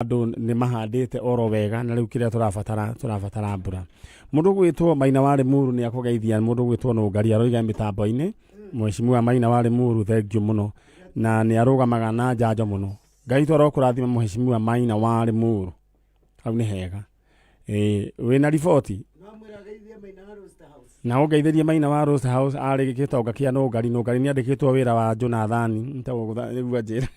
Andũ nĩ mahandĩte oro wega na rĩu kĩrĩa tũrabatara tũrabatara mbura. Mũndũ ũgwĩtwo Maina wa Limuru nĩ akũgeithia. Mũndũ ũgwĩtwo Nũngari aroiga mĩtambo-inĩ. Mheshimiwa Maina wa Limuru, thank you mũno, na nĩ arũgamaga na njanjo mũno. Ngai tu arokũrathima, Mheshimiwa Maina wa Limuru. Hau nĩ hega. Ĩĩ, wĩna riboti na ũngeithĩrie Maina wa Rose House arĩ gĩtonga kĩa Nũngari. Nũngari nĩ andĩkĩtwo wĩra wa Jonathani nĩtagwo nĩguo anjĩra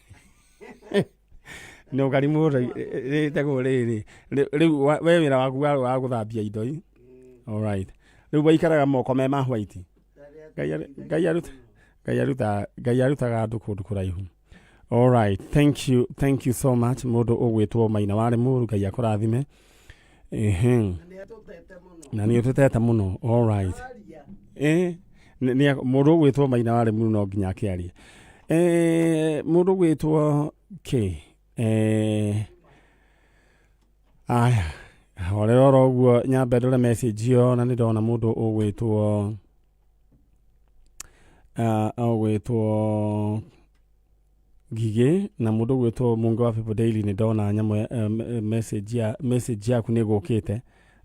Nũngari mũndũ rĩtagwo rĩrĩ. Rĩu we wĩra waku warĩ wa gũthambia indo i. Alright, rĩu waikaraga moko me ma white. Ngai aruta Ngai aruta Ngai arutaga andũ kũndũ kũraihu. Alright, thank you, thank you so much, mũndũ ũgwĩtwo Maina wa Limuru. Ngai akũrathime. Ehe, na nĩ ũtũtete mũno. Alright, mũndũ ũgwĩtwo Maina wa Limuru no nginya akĩarie. Mũndũ ũgwĩtwo kĩ aya, horera oro ũguo, nyambe ndore message ĩyo, na nĩ ndona mũndũ ũgwĩtwo ũgwĩtwo Ngigĩ na mũndũ ũgwĩtwo Mungu wa People Daily. Nĩ ndona nyamũ message yaku nĩ gũkĩte.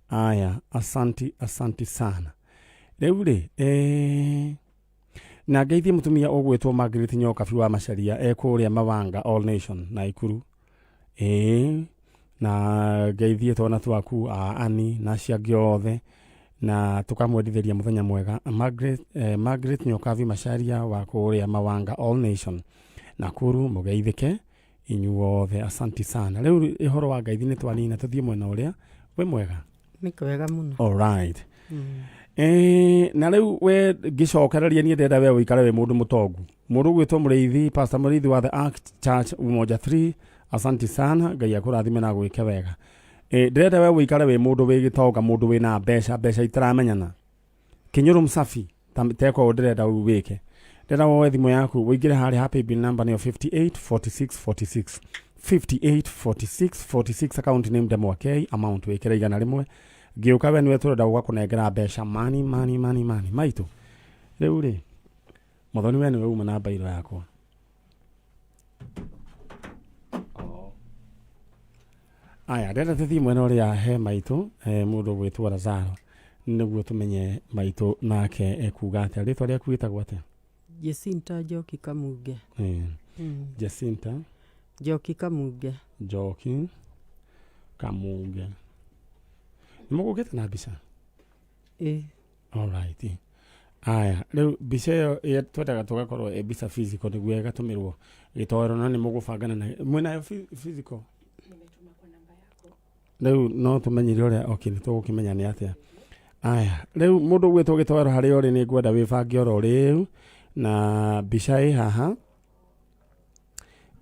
Aya, asanti, asanti sana. Rĩu rĩ, na ngeithie mũtumia ũgwĩtwo Margaret Nyokabi wa Macharia e kũrĩa Mawanga All Nation Naikuru. Ĩĩ, na ngeithie twana twaku a Ani na acio angĩ othe, na tũkamwendithĩria mũthenya mwega Margaret, Margaret Nyokabi Macharia wa kũrĩa Mawanga All Nation Nakuru. Mũgeithĩke inyuothe, asanti sana. Rĩu ũhoro wa ngeithi nĩ twanina, tũthiĩ mwena ũrĩa wĩ mwega. Nĩ kwega mũno. Alright. Na rĩu we ngĩcokereria, niĩ ndĩrenda we ũikare wĩ mũndũ mũtongu. Mũndũ ũgwĩtwo Mũrĩithi, Pastor Mũrĩithi wa The Ark Church Umoja 3, asanti sana. Ngai akũrathime na gwĩke wega. Ndĩrenda we ũikare wĩ mũndũ wĩ gĩtonga, mũndũ wĩna mbeca, mbeca itaramenyana, kinyũrũ msafi teka ũũ. Ndĩrenda ũũ wĩke, ndĩrenda woe thimũ yaku, ũingĩre harĩa ha paybill number nĩyo 58 46 46, 58 46 46, account name Ndemwa K, amount wĩkĩre 100. Ngĩũka we nĩwe tũrenda gũgakũnengera mbeca, mani mani mani mani maitũ. Rĩu rĩ, Mũthoni, we nĩwe uma na bairo yakwa. Oh. Aya, ndĩrenda tũthiĩ mwena ũrĩa he maitũ, mũndũ ũgwĩtwo Lazaro, nĩguo tũmenye maitũ nake ekuga atĩa. Rĩtwa rĩaku wĩtagwo atĩa? Jacinta Njoki Kamunge. Jacinta Njoki Kamunge. Njoki Kamunge. Nĩ mũgũkĩte na mbica? Ĩ. Alright. Aya, rĩu mbica ĩyo twendaga tũgakorwo ĩ mbica physical nĩguo ĩgatũmĩrwo gĩtoero, no nĩ mũgũbangana na mwĩnayo physical. Rĩu no tũmenyire ũrĩa, okay, nĩ tũgũkĩmenya nĩ atĩa. Aya, rĩu mũndũ ũgwĩtwo gĩtoero, harĩa ũrĩ, nĩ ngwenda wĩbange oro rĩu na mbica ĩ haha.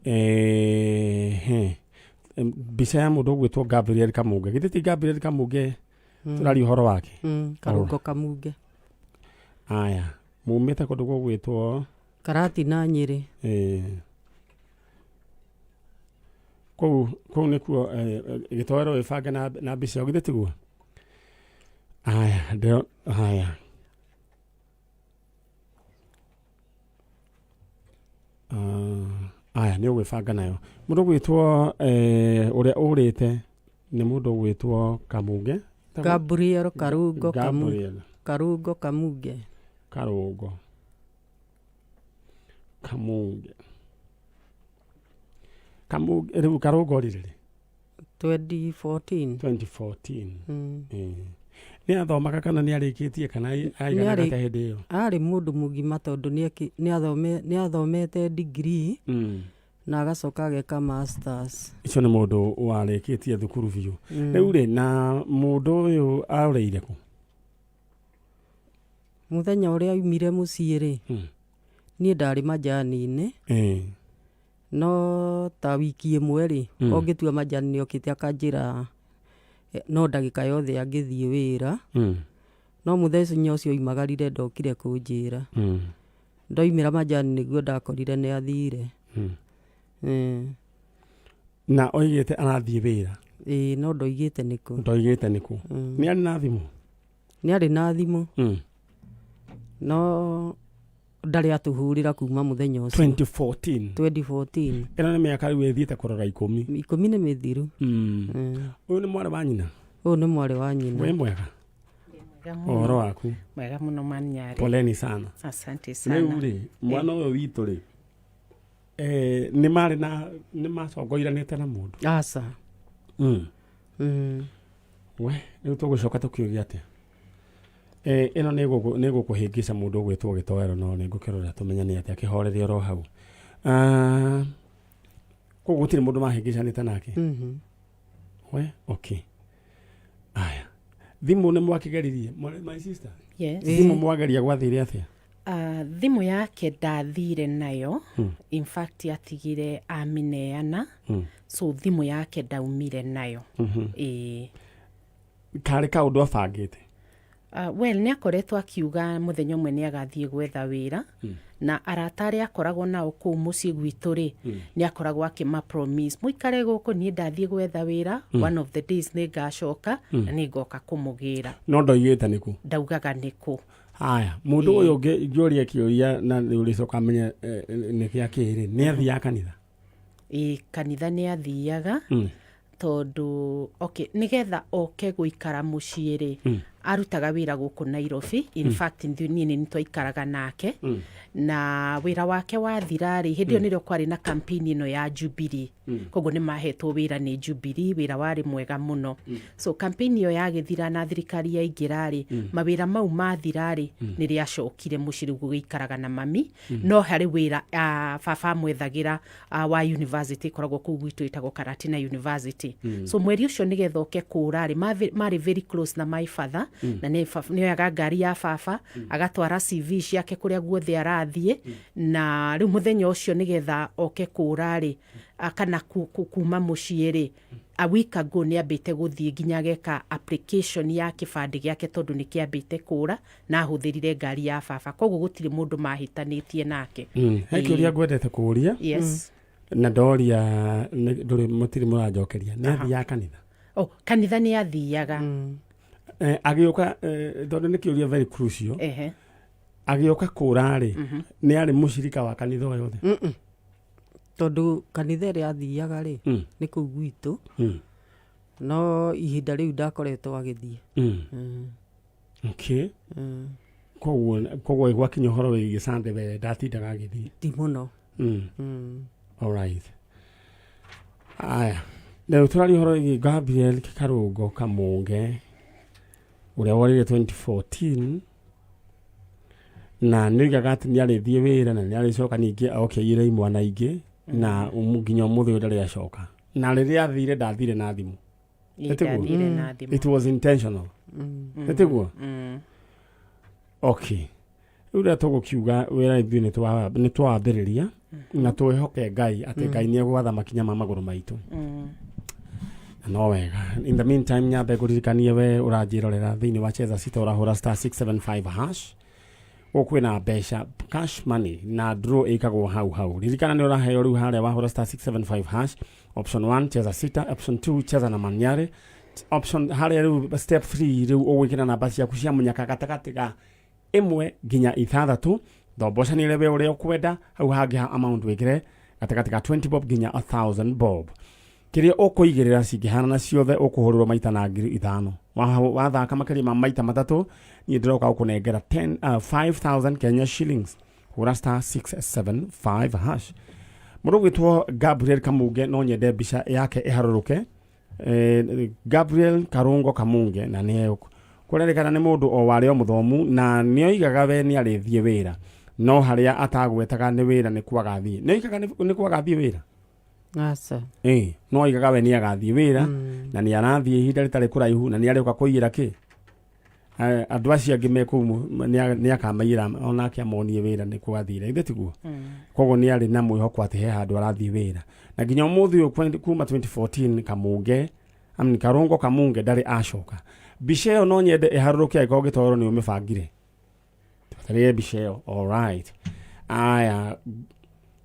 Ehe. Mbica ya mũndũ ũgwĩtwo Gabriel Kamunge. Githĩ ti Gabriel Kamunge tũraria ũhoro wake? Karũngo Kamunge. Aya, mumĩte kũndũ gũgwĩtwo Karatina, Nyĩrĩ. Kũu nĩkuo gĩtoero. Wĩbange na mbica ĩyo, githĩ tiguo? Aya, ndĩro aya. Ah, aya nĩ ũgwĩbanga nayo. Mũndũ ũgwĩtwo ũrĩa ũrĩte nĩ mũndũ ũgwĩtwo Kamunge. Gabriel Karungo Kamunge. Gabriel Karungo Kamunge. Karungo Kamunge. Kamunge, rĩu Karungo rĩrĩ rĩ? 2014. 2014. Nĩ athomaga kana nĩ arĩkĩtie kana aiganaga ta hĩndĩ ĩyo? Arĩ mũndũ mũgima tondũ nĩ athomete degree na agacoka ageka masters. Icio nĩ mũndũ warĩkĩtie thukuru biũ. Rĩu rĩ, na mũndũ ũyũ aũrĩire kũ? Mũthenya ũrĩa aumire mũciĩ rĩ, niĩ ndarĩ majani-inĩ, no ta wiki ĩmwe rĩ, ongĩtua majani nĩ okĩte akanjĩra no ndagĩka yothe angĩthiĩ wĩra. No mũthenya ũcio oimagarire ndokire kũnjĩra. Ndoimĩra majani nĩguo ndakorire nĩ athire. Na oigĩte arathiĩ wĩra? Ĩĩ, no ndoigĩte nĩkũ. Ndoigĩte nĩkũ. Nĩ arĩ na thimũ? Nĩ arĩ na thimũ. No Ndarĩ atũhũrĩra kuma mũthenya ũcio. 2014. 2014. Ĩno nĩ mĩaka rĩu ĩthiĩte kũrora 10. 10 nĩ mĩthiru. Ũyũ nĩ mwarĩ wa nyina? Ũyũ nĩ mwarĩ wa nyina. Wĩ mwega? Ũhoro waku? Mwega mũno, Manyarĩ. Poleni sana. Asante sana. Rĩu rĩ, mwana ũyũ witũ rĩ, nĩ marĩ na nĩ macongoiranĩte na mũndũ? Aca. We rĩu tũgũcoka tũkiuge atĩa? Ĩno nĩ gũkũhĩngĩca mũndũ ũgwĩtwo gĩtoero, no nĩ ngũkĩrora tũmenye nĩ atĩa kĩhorerie oro hau. Ah, koguo gũtirĩ mũndũ mahĩngĩcanĩte nake? We okay, aya, thimũ nĩ mwakĩgeririe, my sister? Yes. Thimũ mwageria gwathire atĩa? Thimũ yake ndathire nayo. In fact, atigire amineana. So thimũ yake ndaumire nayo. Ĩĩ. Karĩ kaũndũ abangĩte? Well, nĩ akoretwo akiuga mũthenya ũmwe nĩ agathiĩ gwetha wĩra, na arata arĩa akoragwo nao kũu mũciĩ gwitũ rĩ, nĩ akoragwo akĩma promise, mũikare gũkũ, niĩ ndathiĩ gwetha wĩra, one of the days nĩ ngacoka na nĩ ngoka kũmũgĩra. No ndoigĩte nĩkũ? Ndaugaga nĩkũ. Haya, mũndũ ũyũ ũngĩ ngĩũria kĩũria na nĩ ũrĩcoka menye nĩ gĩa kĩrĩ, nĩ athiaga kanitha? Ĩ, kanitha nĩ athiaga, tondũ okay, nĩgetha oke gũikara mũciĩ rĩ, arutaga wĩra gũkũ Nairobi. In fact, niĩ nĩ twaikaraga nake, na wĩra wake wathira rĩ, hĩndĩ ĩyo nĩrĩo kwarĩ na campaign ĩno ya Jubilee, koguo nĩ mahetwo wĩra nĩ Jubilee, wĩra warĩ mwega mũno. So campaign ĩyo yagĩthira na thirikari yaingĩra rĩ, mawĩra mau mathira rĩ, nĩ rĩacokire mũciĩ rĩu gũgĩikaraga na mami. No harĩ wĩra baba amwethagĩra wa university ĩkoragwo kũu gwitũ, ĩtagwo Karatina University. So mweri ũcio nĩgetha oke kũra rĩ, marĩ very close na my father, na nĩ oyaga ngari ya baba agatwara CV ciake kũrĩa guothe arathiĩ. Na rĩu mũthenya ũcio nĩgetha oke kũra rĩ, kana kuma mũciĩ rĩ, a week ago nĩ ambĩte gũthiĩ nginya ageka application ya kĩbandĩ gĩake, tondũ nĩ kĩambĩte kũra na ahũthĩrire ngari ya baba. Koguo gũtirĩ mũndũ mahĩtanĩtie nake. He kĩũria ngwendete kũũria. Yes. Na ndoria ndũrĩ mũtirĩ mũranjokeria. Nĩ athiaga kanitha? Oh, kanitha nĩ athiaga. Agĩũka, tondũ nĩ kĩũria very crucial, agĩũka kũra rĩ, nĩ arĩ mũcirika wa kanitha o yothe? Tondũ kanitha ĩrĩa athiaga rĩ, nĩ kũu gwitũ, no ihinda rĩu ndakoretwo agĩthiĩ. Okay, koguo gwakinya ũhoro wĩgiĩ Sunday, we ndatindaga agĩthiĩ? Ti mũno. Alright, aya, rĩu tũraria ũhoro wĩgiĩ Gabriel Karũngo Kamũnge ũrĩa worire 2014, na nĩ oigaga atĩ nĩ arĩthiĩ wĩra na nĩ arĩcoka, ningĩ oke aiyĩre imwana ingĩ, na nginya ũmũthĩ ũyũ ndarĩ acoka. Na rĩrĩa athire, ndathire na thimũ? Ĩ, Ĩtiguo? Ndathire na thimũ. It was intentional, ĩtiguo? Mm. Okay, rĩu rĩrĩa tũgũkiuga wĩra, ithuĩ nĩ twambĩrĩria na twĩhoke Ngai atĩ Ngai nĩ egwatha makinya ma magũrũ maitũ. Na no wega, in the meantime, nyambe ngũririkanie we ũranjĩrorera thĩinĩ wa Cheza Sita, ũrahũra *675#. Gũkũ kwĩna mbeca, cash money, na draw ĩkagwo hau hau. Ririkana nĩ ũraheo rĩu harĩa wahũra *675#, option 1 cheza sita, option 2 cheza na Manyare, option harĩa rĩu step 3 rĩu ũgwĩkĩra namba ciaku cia mũnyaka gatagatĩ ga 1 nginya 6, thombocanĩre we ũrĩa ũkwenda. Hau hangĩ ha amount wĩkĩre gatagatĩ ga 20 bob nginya 1000 bob. Kĩrĩa ũkũigĩrĩra cingĩhanana ciothe, ũkũhũrĩrwo maita na 5,000. Wathaka makĩria ma maita matatũ, niĩ ndĩroka gũkũnengera 10, 5000 Kenya shillings. Hũra *675#. Mũndũ ũgwĩtwo Gabriel Kamunge, no nyende mbica yake ĩharũrũke. Gabriel Karungo Kamunge, na nĩ kũrerĩkana nĩ mũndũ o warĩ o mũthomu, na nĩ oigaga we nĩ arĩthiĩ wĩra, no harĩa atagwetaga nĩ wĩra nĩ kwagathiĩ. Nĩ oigaga nĩ kwagathiĩ wĩra? Aca. Ĩĩ, no oigaga we nĩ agathiĩ wĩra na nĩ arathiĩ ihinda rĩtarĩ kũraihu, na nĩ arĩũka kũiyĩra kĩ. Andũ acio angĩ me kũu nĩ akamaiyĩra onake amonie wĩra nĩ kwathire, ithe tiguo? Koguo nĩ arĩ na mwĩhoko atĩ he handũ arathiĩ wĩra, na nginya ũmũthĩ ũyũ kuma 2014 Kamunge, I mean, Karungo Kamunge ndarĩ acoka. Mbica ĩyo no nyende ĩharũrũke angĩkorwo gĩtoro nĩ ũmĩbangire. Tũbatarĩre mbica ĩyo. Alright, aya,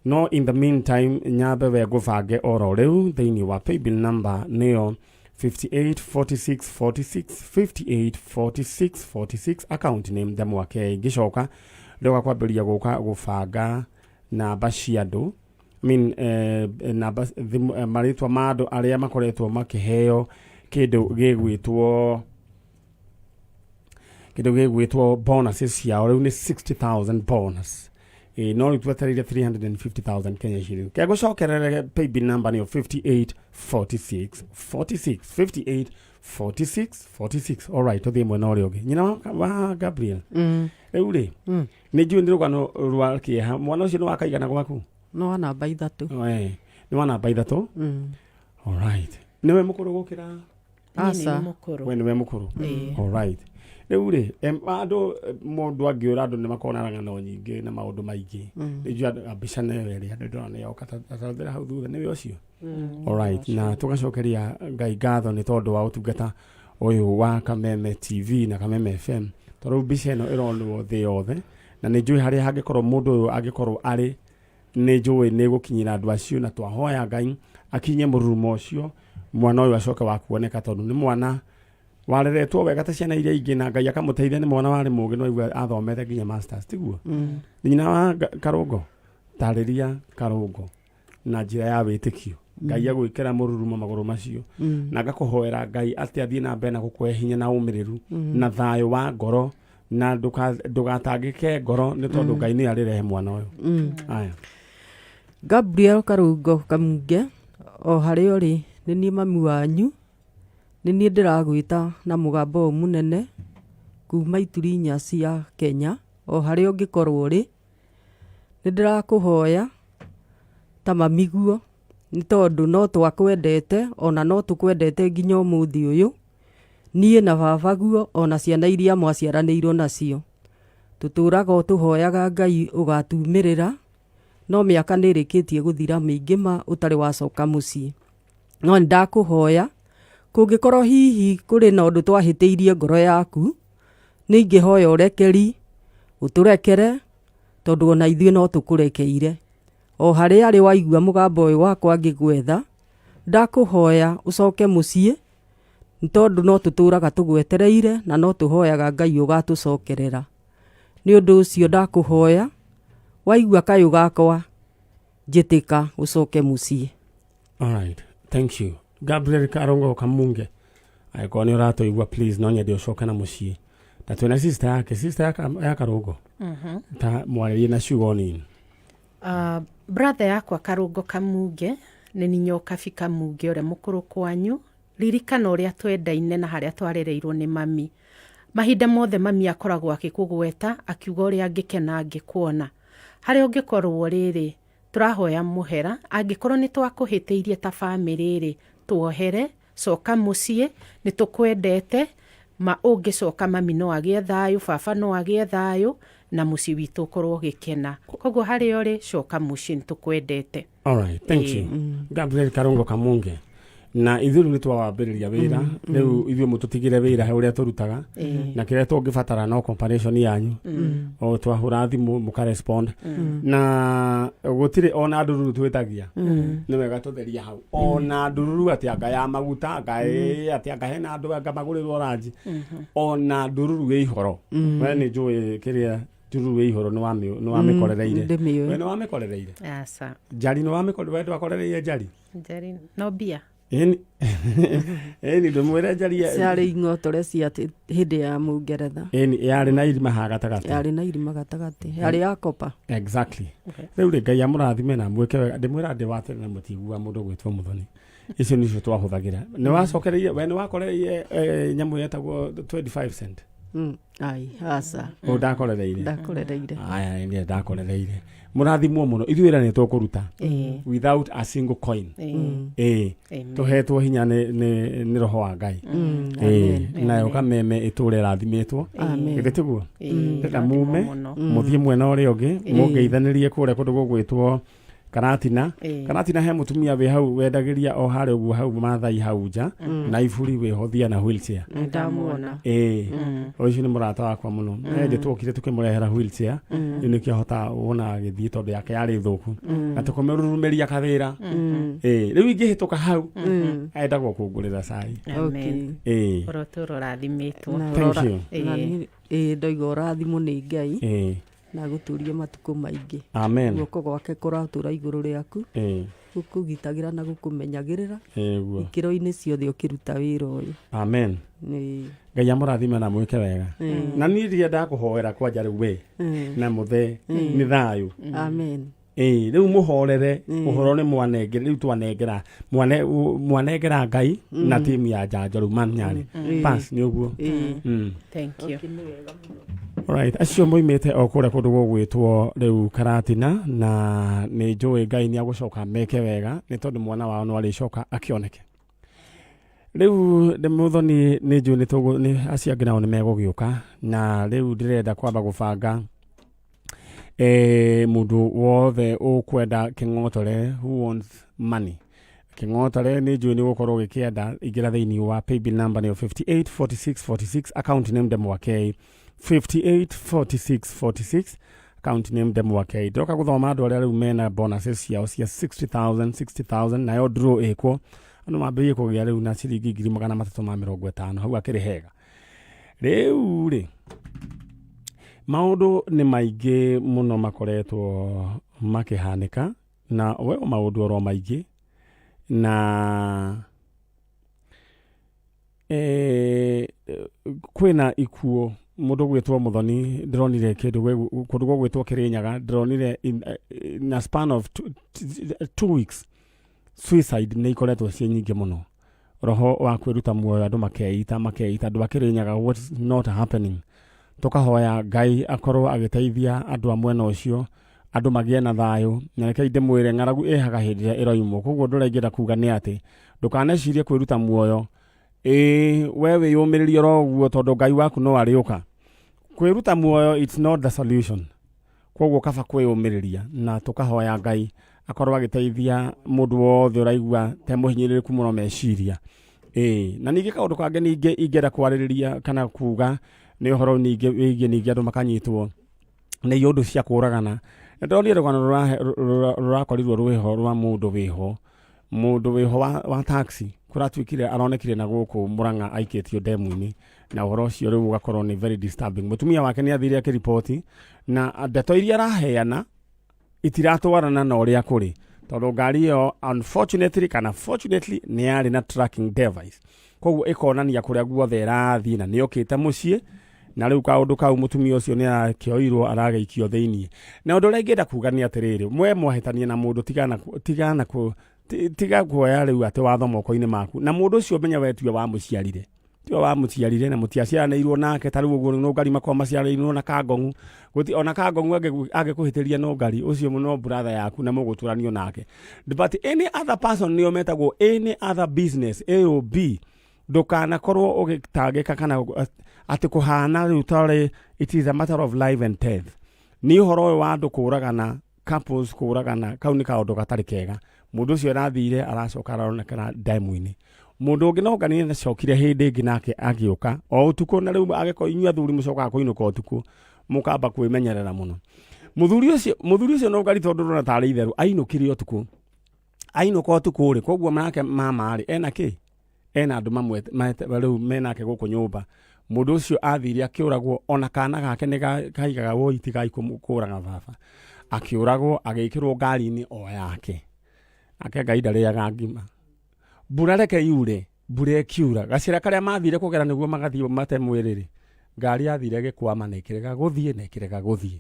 no in the meantime nyambe we ngũbange oro rĩu thĩinĩ wa paybill number nĩyo 584646, 584646, account name The Mwake. Ngĩcoka Ndoka kwambĩrĩria gũka gũbanga namba cia andũ, I mean, namba thimũ, marĩtwa ma andũ arĩa makoretwo makĩheo kĩndũ gĩgwĩtwo bonuses ciao. Rĩu nĩ 60,000 bonus. Ĩ, no rĩu twetereire 350,000 Kenya shilling. Kegũcokerere paybill number nĩyo 58 46 46, 58 46 46. Alright, tũthiĩ mwena ũrĩa ũngĩ. Nyina wa Gabriel, rĩu rĩ, nĩ njũĩ nĩ rũgano rwa kĩeha. Mwana ũcio nĩ wakaigana gwaku? No wa namba 3. Eh, nĩ wa namba 3. Alright, nĩwe mũkũrũ gũkĩra? Niĩ nĩ Aca. mũkũrũ. We nĩwe mũkũrũ. Ĩĩ. Alright, rĩu rĩ, andũ, mũndũ angĩũra, andũ nĩ makoragwo na ng'ano nyingĩ na maũndũ maingĩ. Nĩ njũĩ andũ mbica nĩyo ĩrĩa andũ ndĩrona nĩyoka tathera hau thutha, nĩwe ũcio. Alright, na tũgacokeria Ngai ngatho nĩ tondũ wa ũtungata ũyũ wa Kameme TV na Kameme FM, tondũ rĩu mbica ĩno ĩronwo thĩ yothe, na nĩ njũĩ harĩa hangĩkorwo mũndũ ũyũ angĩkorwo arĩ, nĩ njũĩ nĩ gũkinyĩra andũ acio. Na twahoya Ngai akinye mũrurumo ũcio, mwana ũyũ acoke wa kuoneka, tondũ nĩ mwana wareretwo wega ta ciana iria ingĩ, na Ngai akamũteithia, nĩ mwana warĩ mũgĩ, no aigua athomete nginya masters, tiguo? Nyina wa Karũngo, tarĩria Karũngo na njĩra ya wĩtĩkio Ngai agwĩkĩra mũrurumo magũrũ macio, na ngakũhoera Ngai atĩ athiĩ na mbere na gũkũhe hinya na ũmĩrĩru na thayũ wa ngoro, na ndũgatangĩke ngoro, nĩ tondũ Ngai nĩ arĩrehe mwana ũyũ. Aya. Gabriel Karũngo Kamunge, o harĩa ũrĩ, nĩ niĩ mami wanyu, nĩ niĩ ndĩragwĩta na mũgambo ũyũ mũnene kuma ituri inya cia Kenya, o harĩa ũngĩkorwo ũrĩ, nĩ ndĩrakũhoya ta mamiguo, nĩ tondũ no twakwendete ona no tũkwendete nginya ũmũthĩ ũyũ. Niĩ na baba guo ona ciana iria mwaciaranĩirwo nacio, tũtũraga o tũhoyaga Ngai ũgatumĩrĩra, no mĩaka nĩ ĩrĩkĩtie gũthira mĩingĩ ma ũtarĩ wacoka mũciĩ. No nĩ ndakũhoya, kũngĩkorwo hihi kũrĩ na ũndũ twahĩtĩirie ngoro yaku, nĩ ingĩhoya ũrekeri, ũtũrekere, tondũ ona ithuĩ no tũkũrekeire. O harĩa arĩ waigua mũgambo ũyũ wakwa ngĩgwetha, ndakũhoya ũcoke mũciĩ, nĩ tondũ no tũtũraga tũgwetereire na no tũhoyaga Ngai ũgatũcokerera. Nĩ ũndũ ũcio ndakũhoya, waigua kayũ gakwa, njĩtĩka ũcoke mũciĩ. Alright, thank you. Gabriel Karongo Kamunge, angĩkorwo nĩ ũratũigua, please, no nyende ũcoke na mũciĩ. Na twĩna sister yake, sister ya Karũngo, ta mwarĩrie na ciugo nini. Brother yakwa Karũngo Kamunge, nĩ ninyokabi Kamunge ũrĩa mũkũrũ kwanyu. Ririkana ũrĩa twendaine na harĩa twarereirwo nĩ mami. Mahinda mothe mami akoragwo akĩkũgweta akiuga ũrĩa angĩkena angĩkuona. Harĩa ũngĩkorwo rĩrĩ, tũrahoya mũhera angĩkorwo nĩ twakũhĩtĩirie ta bamĩrĩ rĩ, tuohere, coka mũciĩ, nĩ tũkwendete ma. Ũngĩcoka, mami no agĩe thayũ, baba no agĩe thayũ, na mũciĩ witũ ũkorwo ũgĩkena. Koguo harĩa ũrĩ, coka mũciĩ, nĩ tũkwendete. Alright, thank you. Gabriel Karungo Kamunge, na ithuĩ rĩu nĩ twawambĩrĩria wĩra. Rĩu ithuĩ mũtũtigĩre wĩra he ũrĩa tũrutaga, na kĩrĩa tũngĩbatara no comparison yanyu, o twahũra thimũ mũkarespond, na gũtirĩ ona ndururu twĩtagia. Nĩ wega tũtheria hau, ona ndururu atĩ anga ya maguta, anga ĩ atĩ anga hena andũ anga magũrĩrwo ranji, ona ndururu ĩ ihoro. We nĩ njũĩ kĩrĩa ndururu ĩ ihoro nĩ wamĩkorereire. Ndĩmĩũĩ. We nĩ wamĩkorereire? Aca. Njari nĩ wamĩkorereire? We ndwakorereire njari? Njeri no mbia. Ĩni, ĩni, ndũmwĩre njari Ciarĩ ing'otore cia hĩndĩ ya Mũngeretha. Ĩni, yarĩ na irima ha gatagatĩ. Yarĩ na irima gatagatĩ, yarĩ ya kopa. Exactly. Rĩu rĩ, Ngai amũrathime na mwĩke wega. Ndĩmwĩra ndĩ wa tene na mũtiguaga mũndũ gwĩtwo mũthoni. Icio nĩcio twahũthagĩra. Nĩ wacokereire, we nĩ wakorereire nyamũ yetagwo 25 cent? Ai, aca. Ũ ndakorereire? Ndakorereire. Aya, nĩ ndakorereire. Mũrathimwo mũno. Ithuĩ wĩra nĩ tũkũruta without a single coin. Ĩĩ. Amen. Tũhetwo hinya nĩ roho wa Ngai. Ĩĩ, nayo Kameme ĩtũre ĩrathimĩtwo. Amen. Githĩ tiguo? Ndĩrenda Rathimwo mume mũno. mũthiĩ mwena ũrĩa ũngĩ, mũngeithanĩrie kũrĩa kũndũ gũgwĩtwo Karatina. Karatina he mũtumia wĩ hau wendagĩria o harĩa ũguo hau Mathai hau nja na iburi wĩhothia na wheelchair. Ndamuona. Ĩĩ, ũcio nĩ mũrata wakwa mũno. Hĩndĩ twokire tũkĩmũrehera wheelchair, rĩu nĩkĩo ahotaga wona agĩthiĩ, tondũ yake yarĩ thũku, na tũkũmĩrurumĩria kawĩra. Ĩĩ, rĩu ingĩhĩtũka hau endagwo kũngũrĩra cai. Amen. Ĩĩ. Ũrotũra ũrathimĩtwo. Na Thank ũrora- you. na ĩĩ, ndoiga ũrathimwo nĩ Ngai. Ĩĩ. Na agũtũrie matukũ maingĩ. Amen. Guoko gwake kũratũra igũrũ rĩaku, gũkũgitagĩra na gũkũmenyagĩrĩra Ĩguo. Ikĩro-inĩ ciothe ũkĩruta wĩra ũyũ. Amen. Nĩ Ngai amũrathime na mwĩke wega. Na niĩ ndiendaga kũhoera kwanja rĩu we na mũthee nĩ thayũ. Amen. Ĩĩ, rĩu mũhorere ũhoro nĩ mwanengera rĩu twanengera mwane mwanengera Ngai na timu ya njanjo rĩu manyarĩ bas nĩ ũguo. Thank you. Alright, acio moimĩte o kũrĩa kũndũ gũgwĩtwo rĩu Karatina, na nĩ njũĩ Ngai nĩ agũcoka meke wega nĩ tondũ mwana wao no arĩcoka akĩoneke. Rĩu ndĩ mũthoni nĩ njũĩ nĩ tũgũ nĩ acio angĩ nao nĩ megũgĩũka, na rĩu ndĩrenda kwamba gũbanga mũndũ wothe ũkwenda kĩng'otore, who wants money kĩng'otore, nĩ njũĩ nĩ ũgũkorwo ũgĩkĩenda. Ingĩra thĩinĩ wa paybill number nĩyo 584646, account name Ndemwa K, 584646, account name Ndemwa K. Ndĩroka gũthoma andũ arĩa rĩu mena bonuses ciao cia 60,000 60,000, nayo draw ĩkwo andũ mambĩrĩrie kũgĩa rĩu na ciringi 350,000 hau akĩrĩ hega. Rĩu rĩ, maũndũ nĩ maingĩ mũno makoretwo makĩhanĩka, na we o maũndũ oro maingĩ na kwĩna ikuũ. Mũndũ gwĩtwo Mũthoni, ndĩronire kĩndũ kũndũ gũgwĩtwo Kĩrĩnyaga, ndĩronire in a span of 2 weeks suicide nĩ ikoretwo ciĩ nyingĩ mũno, roho wa kwĩruta muoyo, andũ makeita makeita, andũ a Kĩrĩnyaga. What is not happening? Tũkahoya Ngai akorwo agĩteithia andũ a mwena ũcio, andũ magĩe na thayũ. Na reke ndĩmwĩre, ng'aragu ĩhaga hĩndĩ ĩrĩa ĩroimwo. Koguo ũndũ ũrĩa ingĩenda kuga nĩ atĩ ndũkanecirie kwĩruta muoyo. Ĩĩ, we wĩyũmĩrĩrie oro ũguo tondũ Ngai waku no arĩũka. Kwĩruta muoyo, it's not the solution. Koguo kaba kwĩyũmĩrĩria na tũkahoya Ngai akorwo agĩteithia mũndũ wothe ũraigua te mũhinyĩrĩrĩku mũno meciria. Ĩĩ, na ningĩ kaũndũ kangĩ ningĩ ingĩenda kwarĩrĩria kana kuga nĩ ũhoro ningĩ wĩgiĩ ningĩ andũ makanyitwo nĩ iũndũ cia kũragana. Nĩ ndonire rũgano rũrakorirwo rwĩho rwa mũndũ wĩho, mũndũ wĩho wa taxi, kũratuĩkire aronekire na gũkũ Murang'a aikĩtio ndemu-inĩ, na ũhoro ũcio rĩu ũgakorwo nĩ very disturbing. Mũtumia wake nĩ athire akĩriboti, na ndeto iria araheana itiratwarana na ũrĩa kũrĩ, tondũ ngari ĩyo unfortunately kana fortunately nĩ yarĩ na tracking device, koguo ĩkonania kũrĩa guothe ĩrathiĩ na nĩ yokĩte mũciĩ. Na rĩu kaũndũ kau, mũtumia ũcio nĩ arakĩoirwo aragĩikio thĩiniĩ. Na ũndũ ũrĩa ingĩenda kuga nĩ atĩrĩrĩ, mwe mwahĩtania na mũndũ, tigana tiga kuoya rĩu atĩ watho moko-inĩ maku, na mũndũ ũcio menya we tiwe wamũciarire, tiwe wamũciarire na mũtiaciaranĩirwo nake. Ta rĩu ũguo nũngari makorwo maciaranĩirwo na Kangong'u gũti ona Kangong'u angĩkũhĩtĩria, nũngari ũcio no brother yaku na mũgũtũranio nake. But any other person, nĩo metagwo any other business, AOB, ndũkanakorwo ũgĩtangĩka kana atĩ kũhana rĩu tarĩ it is a matter of life and death. Nĩ ũhoro ũyũ wa andũ kũragana, couples kũragana, kau nĩ kaũndũ gatarĩ kega. Mũndũ ũcio arathire aracoka aronekana ndemu-inĩ. Mũndũ ũngĩ no ngani acokire hĩndĩ ĩngĩ nake agĩũka o ũtukũ, na rĩu agĩkorwo inyuĩ athuri mũcokaga kũinũka ũtukũ, mũkamba kwĩmenyerera mũno. Mũthuri ũcio no ngari, tondũ ndona tarĩ itherũ ainũkire ũtukũ, ainũka ũtukũ rĩ, koguo nake mama rĩ ena kĩ, ena andũ mamwe rĩu menake gũkũ nyũmba. Mũndũ ũcio athire akĩũragwo, ona kana gake nĩ kaigaga woi tigai kũraga baba. Akĩũragwo, agĩkĩrwo ngari-inĩ o yake. Ake Ngai ndarĩaga ngima. Mbura reke yure, mbura ĩkiura, gacĩra karĩa mathire kũgera nĩguo magathiĩ mate mwĩrĩ rĩ, ngari yathire ĩgĩkwama na ĩkĩrega gũthiĩ na ĩkĩrega gũthiĩ.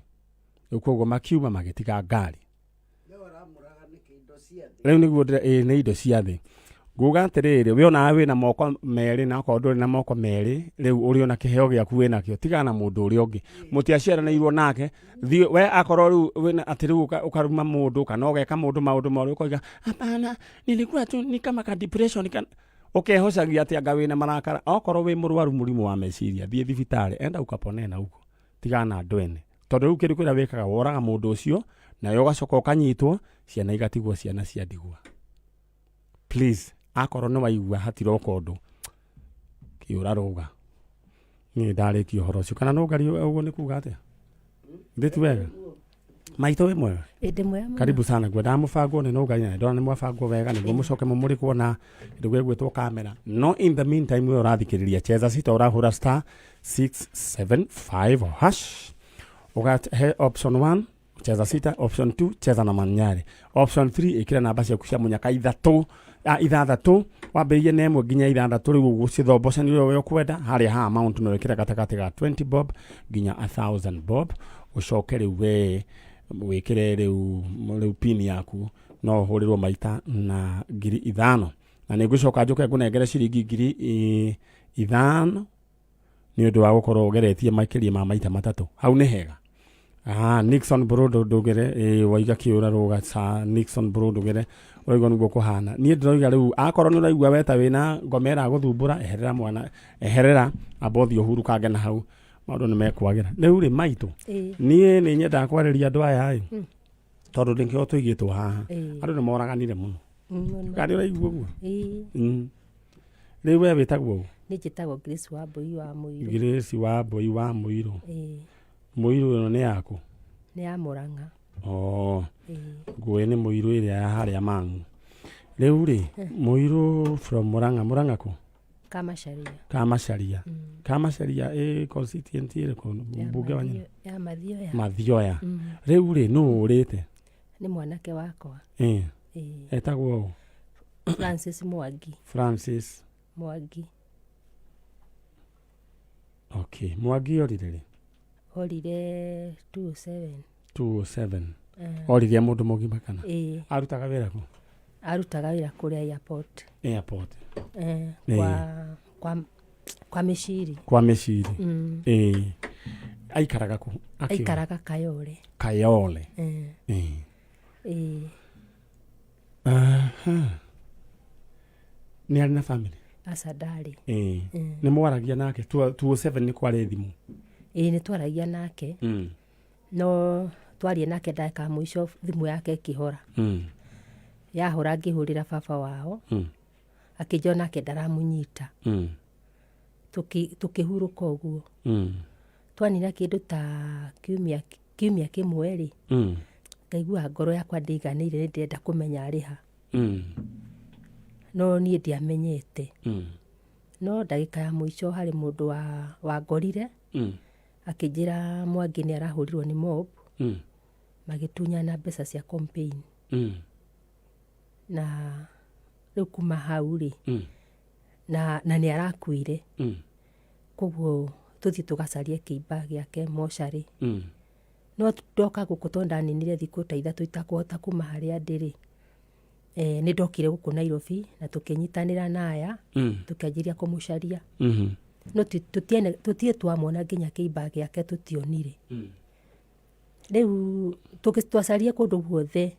Rĩu koguo makiuma magĩtiga ngari. Rĩu nĩguo ĩĩ, nĩ indo cia thĩ. Nguga atĩrĩrĩ, we onawe wĩna moko merĩ, na okorwo ndũrĩ na moko merĩ, rĩu ũrĩ ona kĩheo gĩaku wĩnakĩo, tigana na mũndũ ũrĩa ũngĩ mũtiaciaranĩirwo nake. Thiĩ we, akorwo rĩu wĩna atĩ rĩu ũkaruma mũndũ kana ũgeka mũndũ maũndũ moru, ũkoiga hapana, nilikuwa tu ni kama ka depression, kana ũkehocagia atĩ anga wĩna marakara. Okorwo wĩ mũrwaru mũrimũ wa meciria, thiĩ thibitarĩ, enda ukapone na huko, tigana na andũ ene, tondũ rĩu kĩndũ kĩrĩa wĩkaga woraga mũndũ ũcio, nawe ũgacoka ũkanyitwo, ciana igatigwo ciana cia ndigwa. Please, akorwo nĩ waigua hatiroka ũndũ, kĩũra rũga. Niĩ ndarĩkia ũhoro ũcio kana nũngari ũguo nĩ kuga atĩa? Ndĩ wega maitũ, wĩ mwega? Ĩndĩ mwega mũno. Karibu sana. Ngwendaga mũbangwo nĩ nũngari, na ndona nĩ mwabangwo wega nĩguo mũcoke mũmũrĩkwo na kĩndũ gĩgwĩtwo kamera. No in the meantime, we ũrathikĩrĩria cheza sita, ũrahũra *675#. Ũgahe option 1 cheza sita, option 2 cheza na Manyari, option 3 ĩkĩra namba ciaku cia mũnyaka ithatũ, ithathatũ, wambĩrĩrie na ĩmwe nginya ithathatũ. Rĩu ũgũcithomboca nĩ ũrĩa we ũkwenda. Harĩa ha amount no wĩkĩre gatagatĩ ga 20 bob nginya 1000 bob. Ũcoke rĩu we wĩkĩre rĩu pin yaku, no ũhũrĩrwo maita na 5,000. Na nĩ ngũcoka njũke ngũnengere ciringi 5,000 nĩ ũndũ wa gũkorwo ũgeretie makĩria ma maita matatũ. Hau nĩ hega. Nixon Brodo ndũgere, waiga kĩũra rũga ca Nixon Bro ndũgere, ũraigua nĩguo kũhana. Niĩ ndĩroiga rĩu akorwo nĩ ũraigua weta wĩna ngoma ĩragũthumbũra, eherera mwana, eherera, amba ũthiĩ ũhurukange na hau, maũndũ nĩ mekwagĩra. Rĩu rĩ maitũ, niĩ nĩ nyendaga kwarĩria andũ aya ĩ, tondũ nĩkĩo tũigĩtwo haha. Andũ nĩ moraganire mũno. Mũno. Kana nĩ ũraigua ũguo? Ĩĩ. Rĩu we wĩtagwo ũ? Niĩ njĩtagwo Grace Wambui wa Mũirũ. Grace Wambui wa Mũirũ. Ĩĩ. Mũirũ ĩno nĩ yaku? Nĩ ya Mũrang'a. Oh. Ĩĩ. Ngũĩ nĩ Mũirũ ĩrĩa ya harĩa Mang'u. Rĩu rĩ, Mũirũ from Mũrang'a, Mũrang'a kũ? Kamacharia. Kamacharia. Kamacharia ĩ constituent ĩrĩkũ? Mbunge wa nyina? Ya Mathioya. Mathioya. Rĩu rĩ, nũ ũrĩte? Nĩ mwanake wakwa. Ĩĩ. Ĩĩ. Etagwo ũ? Francis Mwangi. Francis Mwangi. Okay. Mwangi orire rĩ? Orire 207. 207. Oririe mũndũ mũgima kana? Ĩĩ. Arutaga wĩra kũ? Arutaga wĩra kũrĩa airport. Airport. Kwa Mĩciri. Kwa Mĩciri. Ĩĩ. Aikaraga kũ? Aikaraga Kayole. Kayole. Ĩĩ. Ĩĩ. Aha. Nĩ arĩ na family? Aca, ndarĩ. Ĩĩ. Nĩ mwaragia nake? 207 nĩ kwarĩ thimũ? Ĩĩ, nĩ twaragia nake. No twaria nake ndagĩka ya mũico thimũ yake ĩkĩhora. Yahora ngĩhũrĩra baba wao. Akĩnjĩra nake ndaramũnyita. Tũkĩhurũka ũguo. Twanina kĩndũ ta kiumia kĩmwe rĩ, ngaigua ngoro yakwa ndĩiganĩire, nĩ ndĩrenda kũmenya arĩ ha. No niĩ ndiamenyete. No ndagĩka ya mũico harĩ mũndũ wangorire. Akĩnjĩra Mwangi nĩ arahũrirwo nĩ mob. Magĩtunyana mbeca cia campaign. Na rĩu kuma hau rĩ, na nĩ arakuire. Koguo tũthiĩ tũgacarie kĩimba gĩake mocarĩ. No ndoka gũkũ tondũ ndaninire thikũ ta ithatũ itakũhota kuma harĩa ndĩ rĩ, nĩ ndokire gũkũ Nairobi na tũkĩnyitanĩra na aya, tũkĩanjĩrĩria kũmũcaria. No tũtirĩ twamwona nginya kĩimba gĩake tũtionire. Rĩu twacarie kũndũ guothe.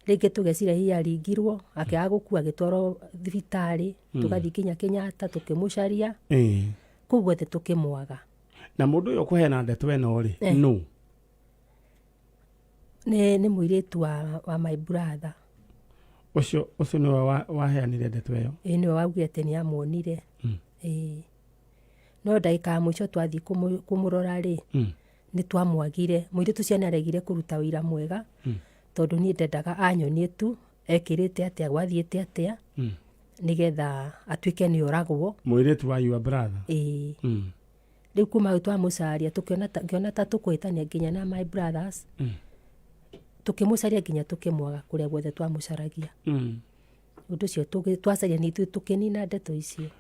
Rĩngĩ tũgeciria hihi aringirwo, akĩaga gũkua agĩtwarwo thibitarĩ, tũgathiĩ nginya Kenyatta tũkĩmũcaria. Kũu guothe tũkĩmwaga. Na mũndũ ũyũ ũkũheana ndeto ĩno rĩ, nũ? Nĩ mũirĩtu wa my brother. Ũcio nĩwe waheanire ndeto ĩyo? Ĩĩ, nĩwe waugire atĩ nĩ amuonire. Ĩĩ. No ndagĩka ya mũico twathiĩ kũmũrora rĩ, nĩ twamwagire. Mũirĩtu ũcio nĩ aregire kũruta wĩra mwega, tondũ niĩ ndendaga anyonie tu ekĩrĩte atĩa, gwathiĩte atĩa, nĩgetha atuĩke nĩ oragwo. Mũirĩtu wa your brother? Ĩĩ. Rĩu kuma hau twamũcaria ngĩona ta tũkũhĩtania nginya na my brothers. Tũkĩmũcaria nginya tũkĩmwaga kũrĩa guothe twamũcaragia. Ũndũ ũcio twacaria nĩ ithuĩ tũkĩnina ndeto icio.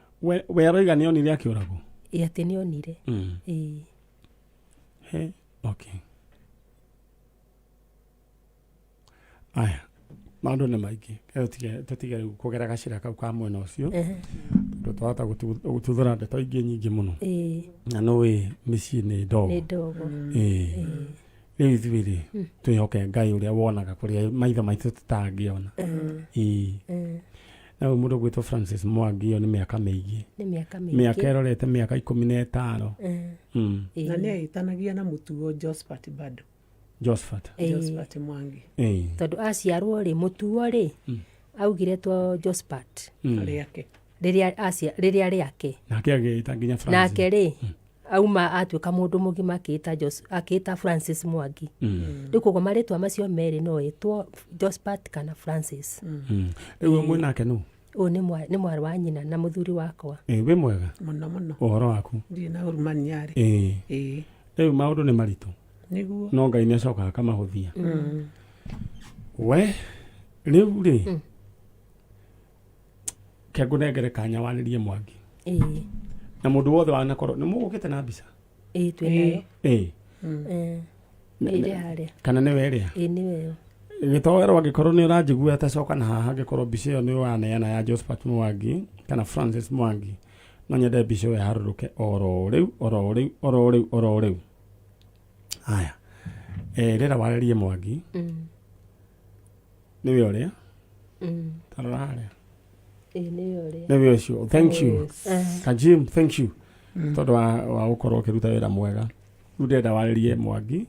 We aroiga nĩ onire akĩũragwo? Ĩĩ, atĩ nĩ onire. Ĩĩ. He, okay. Aya, maũndũ nĩ maingĩ. Tũtige rĩu kũgera gacĩra kau ka mwena ũcio. Tondũ twahota gũtuthũra ndeto ingĩ nyingĩ mũno. Na nĩũĩ mĩciĩ nĩ ndogo. Nĩ ndogo. Ĩĩ. Rĩu ithuĩ rĩ, twĩhoke Ngai ũrĩa wonaga kũrĩa maitho maitũ tũtangĩona. Ĩĩ. Na rĩu mũndũ ũgwĩtwo Francis Mwangi ĩyo nĩ mĩaka mĩingĩ. Nĩ mĩaka mĩingĩ. Mĩaka ĩrorete mĩaka 15. Na nĩ eĩtanagia na mũtuo Josephat bado. Josephat. Josephat Mwangi. Tondũ aciarwo rĩ, mũtuo rĩ, augire two Josephat. Rĩake. Rĩrĩa rĩake. Nake agĩĩta nginya Francis. Nake rĩ, auma atuĩka mũndũ mũgima akĩĩta Francis Mwangi. Rĩu koguo marĩtwa macio merĩ no etwo Josephat kana Francis. Rĩu mwĩ nake nũ? Ũyũ nĩ mwarĩ wa nyina na mũthuri wakwa. Wĩ mwega? Mũno mũno. Ũhoro waku? Ndirĩ na ũru Manyarĩ. Ĩĩ. Rĩu maũndũ nĩ maritũ. Nĩguo. No Ngai nĩ acokaga akamahũthia. We rĩu rĩ, ke ngũnengere kanya warĩrie Mwangi na mũndũ wothe wanakorwo nĩ mũgũkĩte na mbica. Ĩĩ, twĩ nayo. Ĩĩ. Ĩrĩ harĩa. Kana nĩwe ĩrĩa? Ĩĩ, nĩwe ĩyo. Gĩtoero, angĩkorwo nĩ ũranjigua, tacoka na haha. Angĩkorwo mbica ĩyo nĩ waneana ya Josephat Mwangi kana Francis Mwangi, no nyende mbica ĩyo ĩharũrũke oro rĩu, oro rĩu, oro rĩu, oro rĩu. Haya, rĩra warĩrie Mwangi. Nĩwe ũrĩa? Tarora harĩa. Ĩĩ, nĩwe ũrĩa. Nĩwe ũcio. Thank you. Yes. Kajim, thank you tondũ wa gũkorwo ũkĩruta wĩra mwega. Rĩu ndĩrenda warĩrie Mwangi,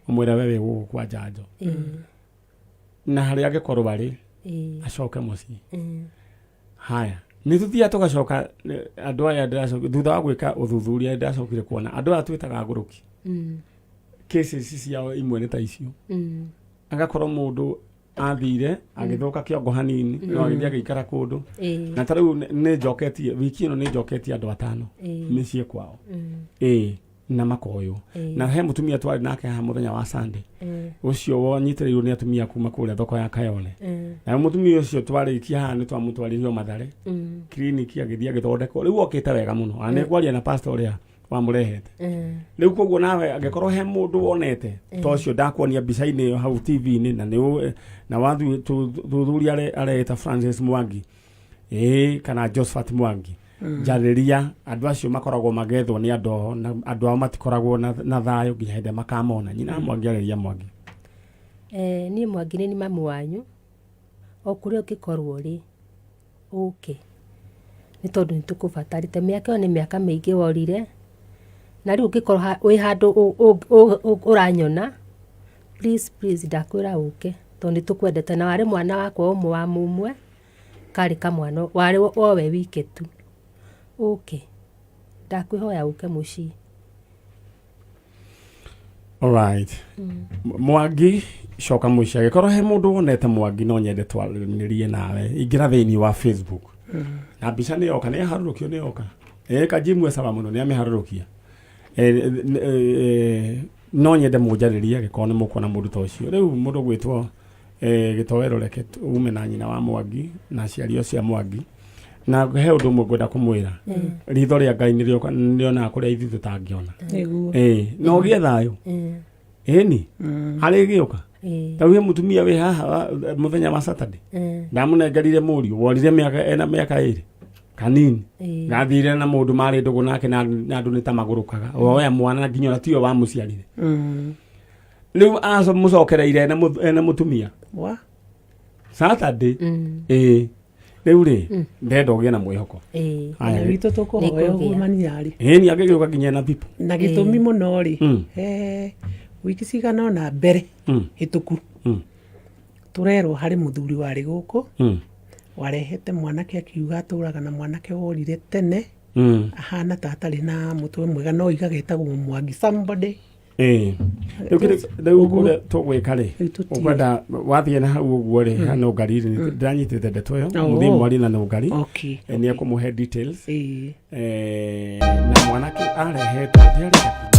ũmwĩre we wĩ gũkũ kwa njanjo na harĩa angĩkorwo arĩ acoke mũciĩ. Haya, nĩ tũthiaga tũgacoka. Andũ aya thutha wa gwĩka ũthuthuria ndĩracokire kuona andũ aya twĩtaga ngũrũki, cases ciao imwe nĩ ta icio. Agakorwo mũndũ athire agĩthũka kĩongo hanini, no agĩthiĩ agĩikara kũndũ. Na ta rĩu nĩ njoketie wiki ĩno, nĩ njoketie andũ atano mĩciĩ kwao, ĩĩ, na makoywo. Na he mũtumia twarĩ nake haha mũthenya wa Sunday, ũcio wonyitĩrĩirwo nĩ atumia kuma kũrĩa thoko ya Kayole. Na mũtumia ũcio twarĩkia haha nĩ twamũtwaririo Mathare kiriniki, agĩthiĩ agĩthondekwo, rĩu okĩte wega mũno. Ona nĩ kwaria na pastor ũrĩa wamũrehete rĩu. Koguo nawe angĩkorwo he mũndũ wonete ta ũcio ndakuonia mbica-inĩ ĩyo hau TV-inĩ, na nĩ na wathuthuria areĩta Francis Mwangi, ĩĩ, kana Josephat Mwangi, njarĩria. Andũ acio makoragwo magethwo nĩ andũ ao, na andũ ao matikoragwo na thayũ nginya hĩndĩ ĩrĩa makamona. Nyina Mwangi, arĩria Mwangi. Niĩ Mwangi nĩ mamu wanyu. O kũrĩa ũngĩkorwo rĩ, ũke, nĩ tondũ nĩ tũkũbatarĩte. Mĩaka ĩyo nĩ mĩaka mĩingĩ worire, na rĩu ũngĩkorwo wĩ handũ ũranyona, please please, ndakwĩra ũke, tondũ nĩ tũkwendete. Na warĩ mwana wakwa ũmwe wa mũmwe, karĩ kamwana warĩ owe wike tu. Ũke, ndakwĩhoya ũke mũciĩ. Alright. Mwangi, coka mũciĩ. Angĩkorwo he mũndũ wonete Mwangi, no nyende twaranĩrie nawe. Ingĩra thĩinĩ wa Facebook na mbica nĩ yoka, nĩ yaharũrũkio, nĩ yoka. Ĩ Kajimu sawa mũno, nĩ amĩharũrũkia. No nyende mũnjarĩrie angĩkorwo nĩ mũkuona mũndũ ta ũcio. Rĩu mũndũ gwĩtwo gĩtoero, reke ume na nyina wa Mwangi na aciari acio a Mwangi. Na he ũndũ ũmwe ngwenda kũmwĩra: ritho rĩa Ngai nĩrĩonaga kũrĩa ithuĩ tũtangĩona. Nĩguo. Ĩĩ, na ũgĩe thayũ. Ĩni harĩ gĩũka. Ta rĩu he mũtumia wĩ haha mũthenya wa Saturday, ndamũnengerire mũriũ worire mĩaka ena mĩaka 2 kanini. Gathire na mũndũ marĩ ndũgũ nake, na andũ nĩ ta magũrũkaga woya mwana nginya ona tiwe wamũciarire. Rĩu mũcokereire ena mũtumia Wa Saturday. Ĩĩ, rĩu rĩ, ndenda ũgĩe na mwĩhoko. Haya. Na witũ tũkũhoya Nĩkũgĩa. ũguo maniarĩ. Ĩni angĩgĩũka nginya na pipo. Na gĩtũmi mũno rĩ, he wiki cigana ũna mbere hĩtũku, tũrerwo harĩ mũthuri warĩ gũkũ warehete mwanake, akiuga atũraga na mwanake worire tene, ahana ta atarĩ na mũtwe mwega, no iga getagwo Mwangi somebody. Ĩĩ. Rĩu ũrĩa tũgwĩka rĩ, Rĩu tũtiĩ. ũkwenda wathiĩ na hau ũguo rĩ, ha nũngari rĩ, ndĩranyitĩte ndeto ĩyo. Oh. Mũthiĩ mwarie na nũngari. Nĩ ekũmũhe details. Na mwanake arehetwo ndiarenda kuga.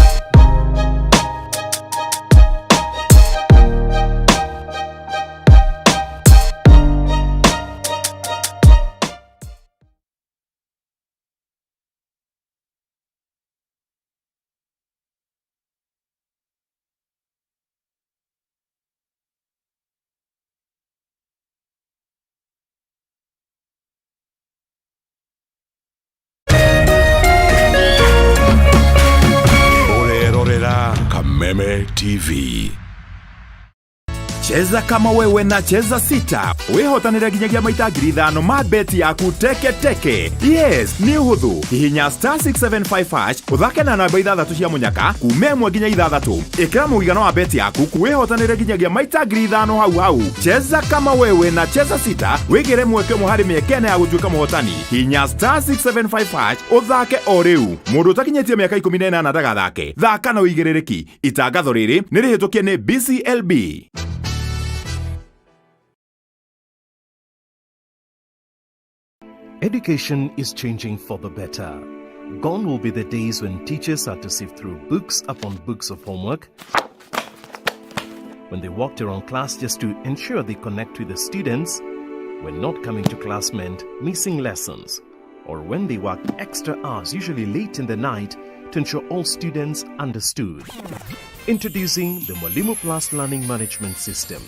Ũrerorera Kameme TV. Cheza kama wewe na Cheza Sita wĩhotanĩre nginyagia maita 5,000 ma beti yaku teke teke. Yes, nĩ ũhũthũ. Hihinya star 675 hash, ũthake na namba ithathatũ cia mũnyaka kuma 1 nginya 6. Ĩkĩra mũigana wa beti yaku, wĩhotanĩre nginyagia maita 5,000 hau hau. Cheza kama wewe na Cheza Sita, wĩgĩre mweke ũmwe harĩ mĩeke 4 ya gũtuĩka mũhotani. Hinya star 675 hash ũthake o rĩu. Mũndũ ũtakinyĩtie mĩaka 18 ndagathake. Thaka na ũigĩrĩrĩki. Itangatho rĩrĩ nĩ rĩhĩtũkie nĩ BCLB. Education is changing for the better. Gone will be the days when teachers had to sift through books upon books of homework. When they walked around class just to ensure they connect with the students, when not coming to class meant missing lessons, or when they worked extra hours, usually late in the night, to ensure all students understood. Introducing the Mwalimu Plus Learning Management System,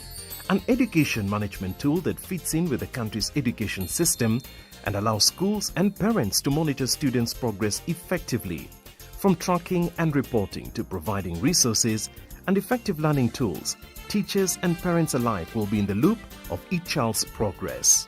an education management tool that fits in with the country's education system and allows schools and parents to monitor students' progress effectively. From tracking and reporting to providing resources and effective learning tools, teachers and parents alike will be in the loop of each child's progress.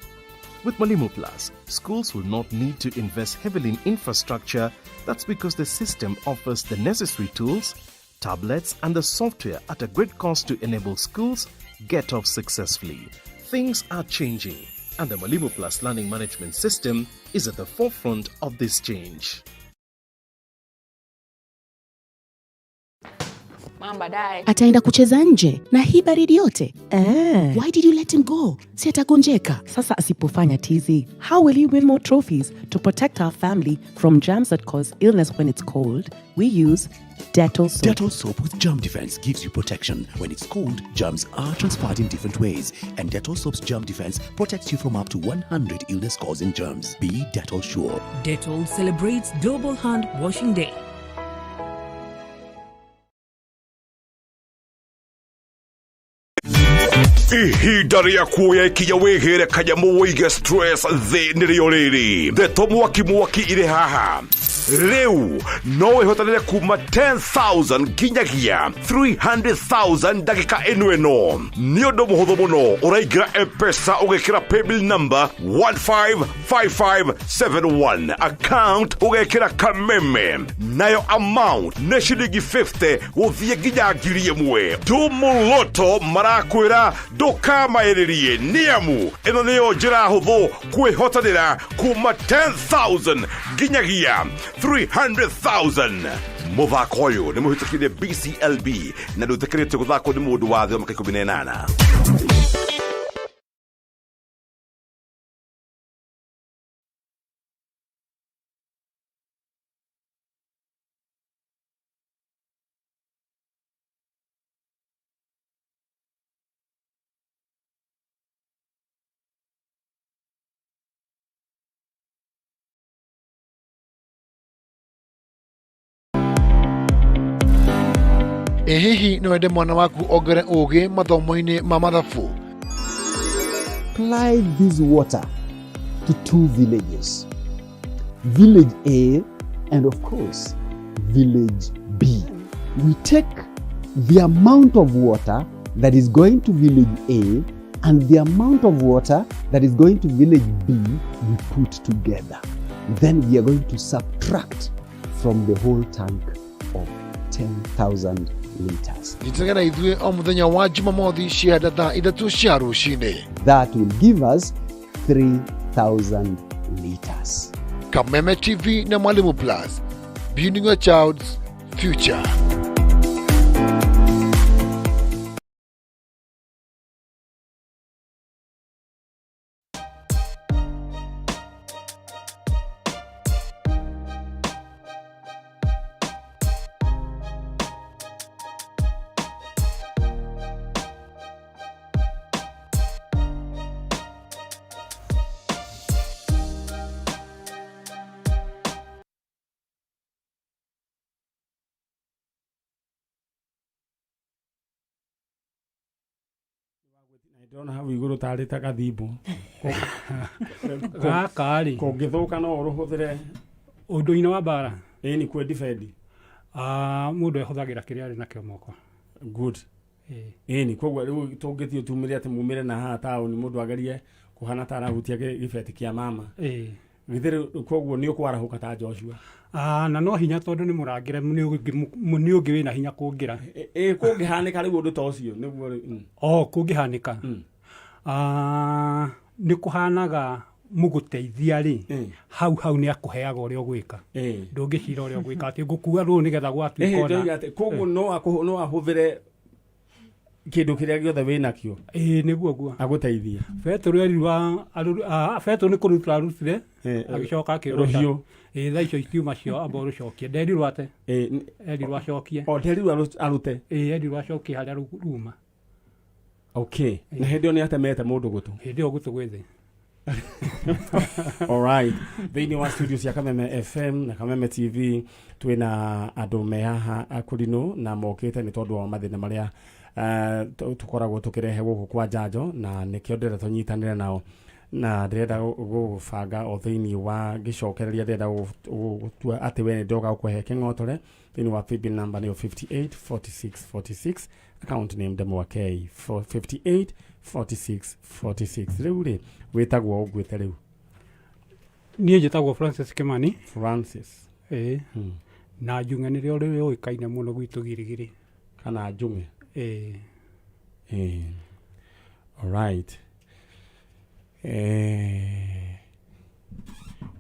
With Mwalimu Plus, schools will not need to invest heavily in infrastructure. That's because the system offers the necessary tools, tablets, and the software at a great cost to enable schools get off successfully. Things are changing, and the Mwalimu Plus Learning Management System is at the forefront of this change. Ataenda kucheza nje na hii baridi yote? Why did you let him go? Si atagonjeka. Sasa asipofanya tizi, how will he win more trophies? To protect our family from germs that cause illness when it's cold, we use Dettol soap. Dettol soap with germ defense gives you protection. When it's cold, germs are transferred in different ways, and Dettol soap's germ defense protects you from up to 100 illness-causing germs. Be Dettol sure. Dettol celebrates Global Hand Washing Day. Ihinda rĩa kuoya ikinya wĩgĩre kanyamũ wĩige stress thĩ nĩrĩo rĩrĩ. Ndeto mwaki mwaki irĩ haha. Rĩu no wĩhotanĩre kuma 10,000 nginyagia 300,000 ndagĩka ĩno ĩno. Nĩ ũndũ mũhũthũ mũno, ũraingĩra M-Pesa ũgekĩra paybill number 155571, account ũgekĩra Kameme, nayo amount nĩ ciringi 50 gũthiĩ nginya 1,000. Tumuloto marakwĩra ndũkamaĩrĩrie, nĩ amu ĩno nĩyo njĩra hũthũ kwĩhotanĩra kuma 10,000 nginyagia 300,000. Mũthako ũyũ nĩ mũhĩtũkire BCLB na ndũĩtĩkĩrĩtio gũthakwo nĩ mũndũ wa thĩ wa mĩaka 18. Ĩ hihi no wende mwana waku ongere ũgĩ mathomo-inĩ ma mathabu? Supply this water to two villages, Village A and of course, Village B. We take the amount of water that is going to Village A and the amount of water that is going to Village B, we put together. Then we are going to subtract from the whole tank of 10,000 liters. Nyitanĩra na ithuĩ o mũthenya wa Jumamothi cianda thaa 3 cia rũcinĩ. That will give us 3,000 liters. Kameme TV na Mwalimu Plus, building your child's future. Ndĩrona hau igũrũ tarĩ ta gathimbo. Gaka rĩ, kũngĩthũka no ũrũhũthĩre ũndũ-inĩ wa mbara. Ĩĩ, nĩ kwĩ defend. Mũndũ ehũthagĩra kĩrĩa arĩ nakĩo moko. Good. Ĩĩ, nĩ koguo rĩu tũngĩthiĩ tumĩre atĩ mumĩre na haha taũni, mũndũ agerie kũhana ta arahutia gĩbeti kĩa mama. Githĩ rĩu koguo nĩ ũkwarahũka ta Joshua? Na no hinya tondũ nĩ mũrangĩre nĩ ũngĩ wĩna hinya kũngĩra. Ĩ kũngĩhanĩka rĩu ũndũ ta ũcio nĩguo rĩu. O kũngĩhanĩka. Nĩ kũhanaga mũgũteithia rĩ, hau hau nĩ akũheaga ũrĩa ũgwĩka. Ndũngĩcira ũrĩa ũgwĩka atĩ ngũkua rũũ nĩgetha gwatuĩka ona. Ndoiga atĩ koguo no ahũthĩre kĩndũ kĩrĩa gĩothe wĩnakĩo. Ĩĩ, nĩguo guo. Agũteithie. Petero erirwo Petero nĩ kũrutĩra arutire, agĩcoka akĩrwo Rũhiũ. Ĩĩ, thaa icio itiuma cio amba ũrũcokie. Nderirwo ate. Erirwo acokie. O nderirwo arute. Ĩĩ, erirwo acokie harĩa ruma. Okay, na hĩndĩ ĩyo nĩ atemete mũndũ gũtũ? Hĩndĩ ĩyo gũtũ gwĩ thĩ. Alright, thĩinĩ wa studio cia Kameme FM na Kameme TV twĩna andũ me haha akũrinũ na mokĩte nĩ tondũ wa mathĩna marĩa tũkoragwo tũkĩrehe gũkũ kwa njanjo, na nĩkĩo ndĩrenda tũnyitanĩre nao na ndĩrenda gũbanga o thĩinĩ wa ngĩcokereria, ndĩrenda gũtua atĩ we nĩ ndoka gũkũhe kĩng'otore thĩinĩ wa paybill number nĩyo 58 46 46, account name Ndemwa K, 58 46 46. Rĩu rĩ, wĩtagwo ũngwĩte rĩu? Niĩ njĩtagwo Francis Kimani. Francis. Ĩĩ. Na Njung'e nĩrĩo rĩũĩkaine mũno gwitũ Girigiri. Kana Njung'e? Ĩĩ. Ĩĩ. Alright.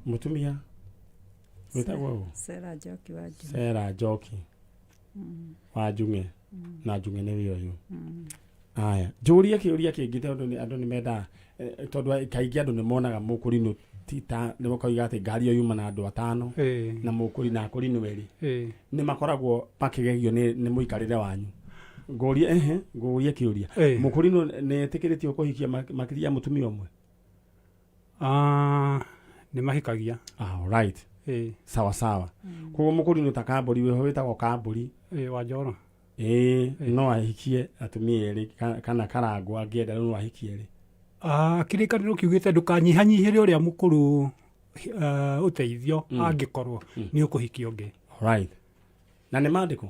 Mũtumia wĩtagwo ũ? Sera Njoki wa Njung'e. Sera Njoki wa Njung'e. Na Njung'e nĩwe ũyũ. Aya, njũrie kĩũria kĩngĩ tondũ andũ nĩ mendaga, tondũ kaingĩ andũ nĩ monaga mũkũrinũ ti ta nĩ makoiga atĩ ngari ĩyo yuma na andũ atano na mũkũri na akũrinũ erĩ. Nĩ makoragwo makĩgegio nĩ mũikarĩre wanyu. Ngũrie, ehe, ngũrie kĩũria. Mũkũrinũ nĩ etĩkĩrĩtio kũhikia makĩria ya mũtumia ũmwe? Nĩ mahikagia. All right. Sawa sawa. Koguo mũkũrinũ ta Kambũri wĩho wĩtagwo Kambũri. Wa Njoro. No ahikie atumia erĩ kana Karangũ angĩenda rĩu no ahikie erĩ. Kĩrĩkanĩro kiugĩte ndũkanyihanyihĩre ũrĩa mũkũrũ ũteithio angĩkorwo nĩ ũkũhikia ũngĩ. All right. Na nĩ maandĩko?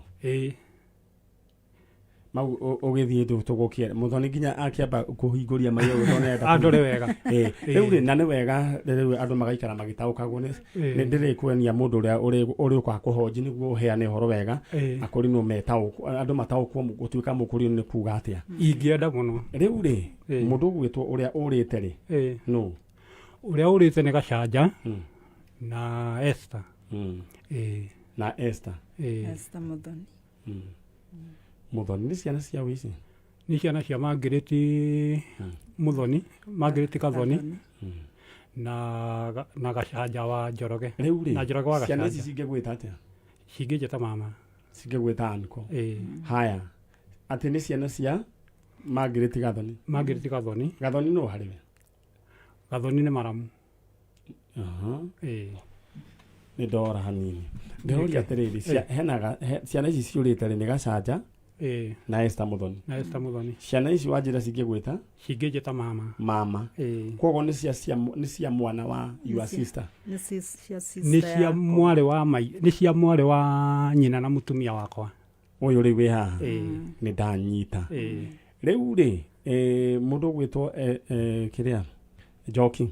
Mau ũgĩthiĩ tũgũkĩera Mũthoni nginya akĩamba kũhingũria maitho ũguo tondũ nĩarenda Andore wega. Rĩu rĩ, na nĩ wega rĩu andũ magaikara magĩtaũkagwo nĩ nĩ ndĩrĩkuonia mũndũ ũrĩa ũrĩũkaga kũhonji nĩguo ũheane ũhoro wega. Akũrinũ metaũkwo, andũ mataũkwo gũtuĩka mũkũrinũ nĩ kuga atĩa. Ingĩenda mũno. Rĩu rĩ, mũndũ ũgwĩtwo ũrĩa ũrĩte rĩ, nũ? Ũrĩa ũrĩte nĩ Gacanja na Esther. Na Esther. Esther Muthoni. Muthoni nĩ ciana cia wĩici? Nĩ ciana cia Margaret Muthoni, Margaret Gathoni na Gacanja wa Njoroge. Rĩu rĩ, Na Njoroge wa ciana ici Gacanja. cingĩgwĩta atĩa? Cingĩnjĩta mama. Cingĩgwĩta uncle. Haya. Atĩ nĩ ciana cia Margaret Gathoni. Margaret Gathoni. Gathoni nũ harĩ we? Gathoni nĩ maramu. Nĩ ndora hanini. Ndĩroria atĩrĩrĩ, hena ciana ici ciũrĩte rĩ, nĩ Gacanja na Esther Muthoni. Na Esther Muthoni. Ciana ici wanjĩra cingĩgwĩta? Cingĩnjĩta mama. Mama. Koguo nĩ cia mwana wa your sister. Nĩ cia sister Nĩ cia yakwa. mwarĩ wa mai, nĩ cia mwarĩ wa nyina na mũtumia wakwa. Ũyũ rĩu wĩ haha. Nĩ ndanyita. Rĩu rĩ, mũndũ ũgwĩtwo, kĩrĩa? Njoki.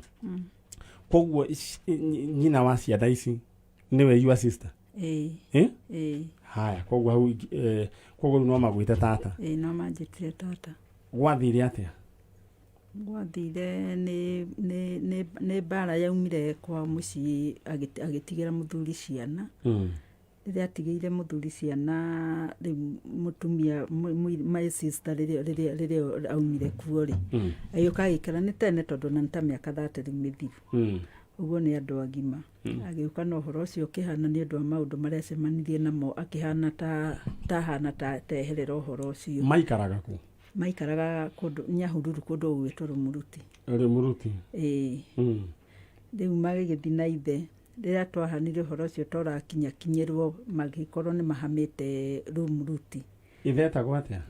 Koguo nyina wa ciana ici nĩwe your sister? Haya, koguo hau koguo rĩu no magwĩte tata. Ĩĩ, no manjĩtire tata. Gwathire atĩa? Gwathire nĩ mbara yaumire kwa mũciĩ agĩtigĩra mũthuri ciana. Rĩrĩa atigĩire mũthuri ciana, rĩu mũtumia, my sister rĩrĩa aumire kuo rĩ, agĩũka agĩikara nĩ tene tondũ ona nĩ ta mĩaka 30 rĩu mĩthiru. Ũguo nĩ andũ agima. Agĩũka na ũhoro ũcio ũkĩhana nĩ ũndũ wa maũndũ marĩa acemanirie namo, akĩhana ta hana ta teherera ũhoro ũcio. Maikaraga kũ? Maikaraga kũndũ Nyahururu, kũndũ gũgwĩtwo Rũmuruti. Rũmuruti? Ĩĩ. Rĩu magĩgĩthiĩ na ithe. Rĩrĩa twahanire ũhoro ũcio torakinyakinyĩrwo, magĩkorwo nĩ mahamĩte Rũmuruti. Ithe etagwo atĩa?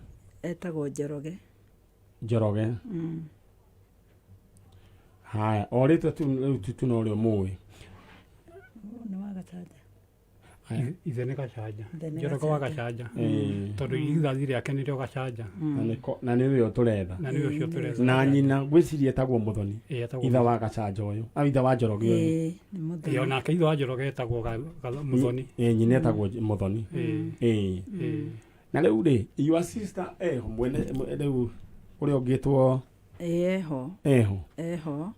Etagwo Njoroge. Njoroge. Haya, o rĩtwa tu rĩu tu no rĩo mũĩ. Nĩ wa Gacanja. Haya. Ithe nĩ Gacanja. Ithe nĩ Njoroge wa Gacanja. Gacanja. Tondũ irigithathi rĩake nĩrĩo Gacanja. Na nĩ ũyũ tũretha. Na nĩ ũyũ ũcio tũretha. Na nyina ngwĩciria etagwo Muthoni. Ĩĩ, etagwo Ithe wa Muthoni. Gacanja ũyũ. Ithe wa Njoroge ũyũ. Ĩĩ, nĩ Muthoni. Ĩĩ, onake ithe wa Njoroge etagwo Muthoni. Ĩĩ, nyina etagwo Muthoni. Ĩĩ. Ĩĩ. Na rĩu rĩ, your sister eho mwene, rĩu ũrĩa ũngĩtwo Ĩĩ, eho. Eho. Eho.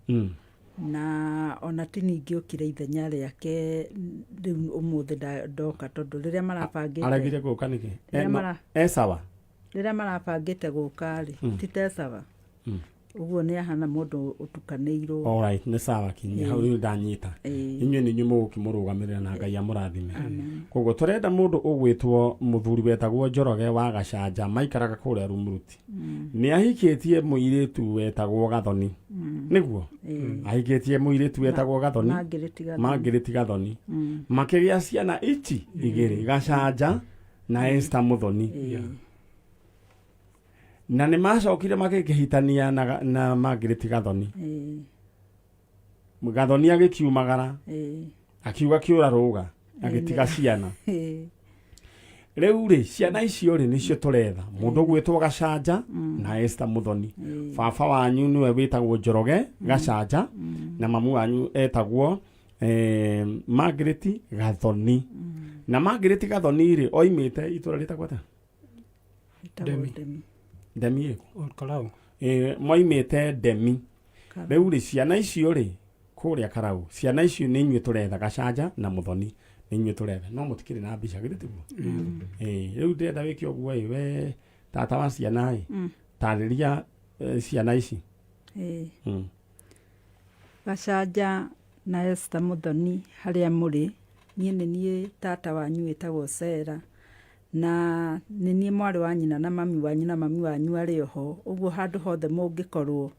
Na ona ti ningĩ okire ithenya rĩake rĩu ũmũthĩ ndoka tondũ rĩrĩa marabangĩte Aregire gũka nĩkĩ? Rĩrĩa E sawa? Rĩrĩa marabangĩte gũka rĩ, ti te sawa. Ũguo nĩ ahana mũndũ ũtukanĩirwo. Alright, nĩ sawa kinyia hau rĩu ndanyita. Inyuĩ nĩ inyuĩ mũgũkĩmũrũgamĩrĩra na Ngai amũrathime. Koguo tũrenda mũndũ ũgwĩtwo mũthuri wetagwo Njoroge wa Gacanja maikaraga kũrĩa Rumuruti. Nĩ ahikĩtie mũirĩtu wetagwo Gathoni. Nĩguo? Ahikĩtie mũirĩtu wetagwo Gathoni. Margaret Gathoni. Margaret Gathoni. Makĩgĩa ciana ici igĩrĩ, Gacanja na Esther Muthoni. Na nĩ macokire magĩkĩhitania na, na Margaret Gathoni. Gathoni agĩkiumagara akiuga kĩũra rũga agĩtiga ciana. Rĩu rĩ ciana icio rĩ nĩcio tũretha mũndũ ũgwĩtwo Gacanja na Esther Muthoni. Baba wanyu nĩwe wĩtagwo Njoroge Gacanja na mamu wanyu etagwo Margaret Gathoni. Na Margaret Gathoni rĩ oimĩte itũra rĩtagwo atĩa? Ĩtagwo Ndemi. Ndemi ĩkũ? Ol Kalou. Moimĩte Ndemi. Rĩu rĩ ciana icio rĩ kũrĩa Karau, ciana icio nĩ inyuĩ tũretha, Gacanja na Muthoni nĩ inyuĩ tũretha, no mũtikĩrĩ na mbica githĩ tiguo? Rĩu ndĩrenda wĩke ũguo ĩ, we tata wa ciana ĩ, tarĩria ciana ici. Gacanja na Esther Muthoni harĩa mũrĩ, niĩ nĩ niĩ tata wanyu wĩtagwo Sarah, na nĩ niĩ mwarĩ wa nyina na mami wanyu na mami wanyu arĩ oho, ũguo handũ hothe mũngĩkorwo,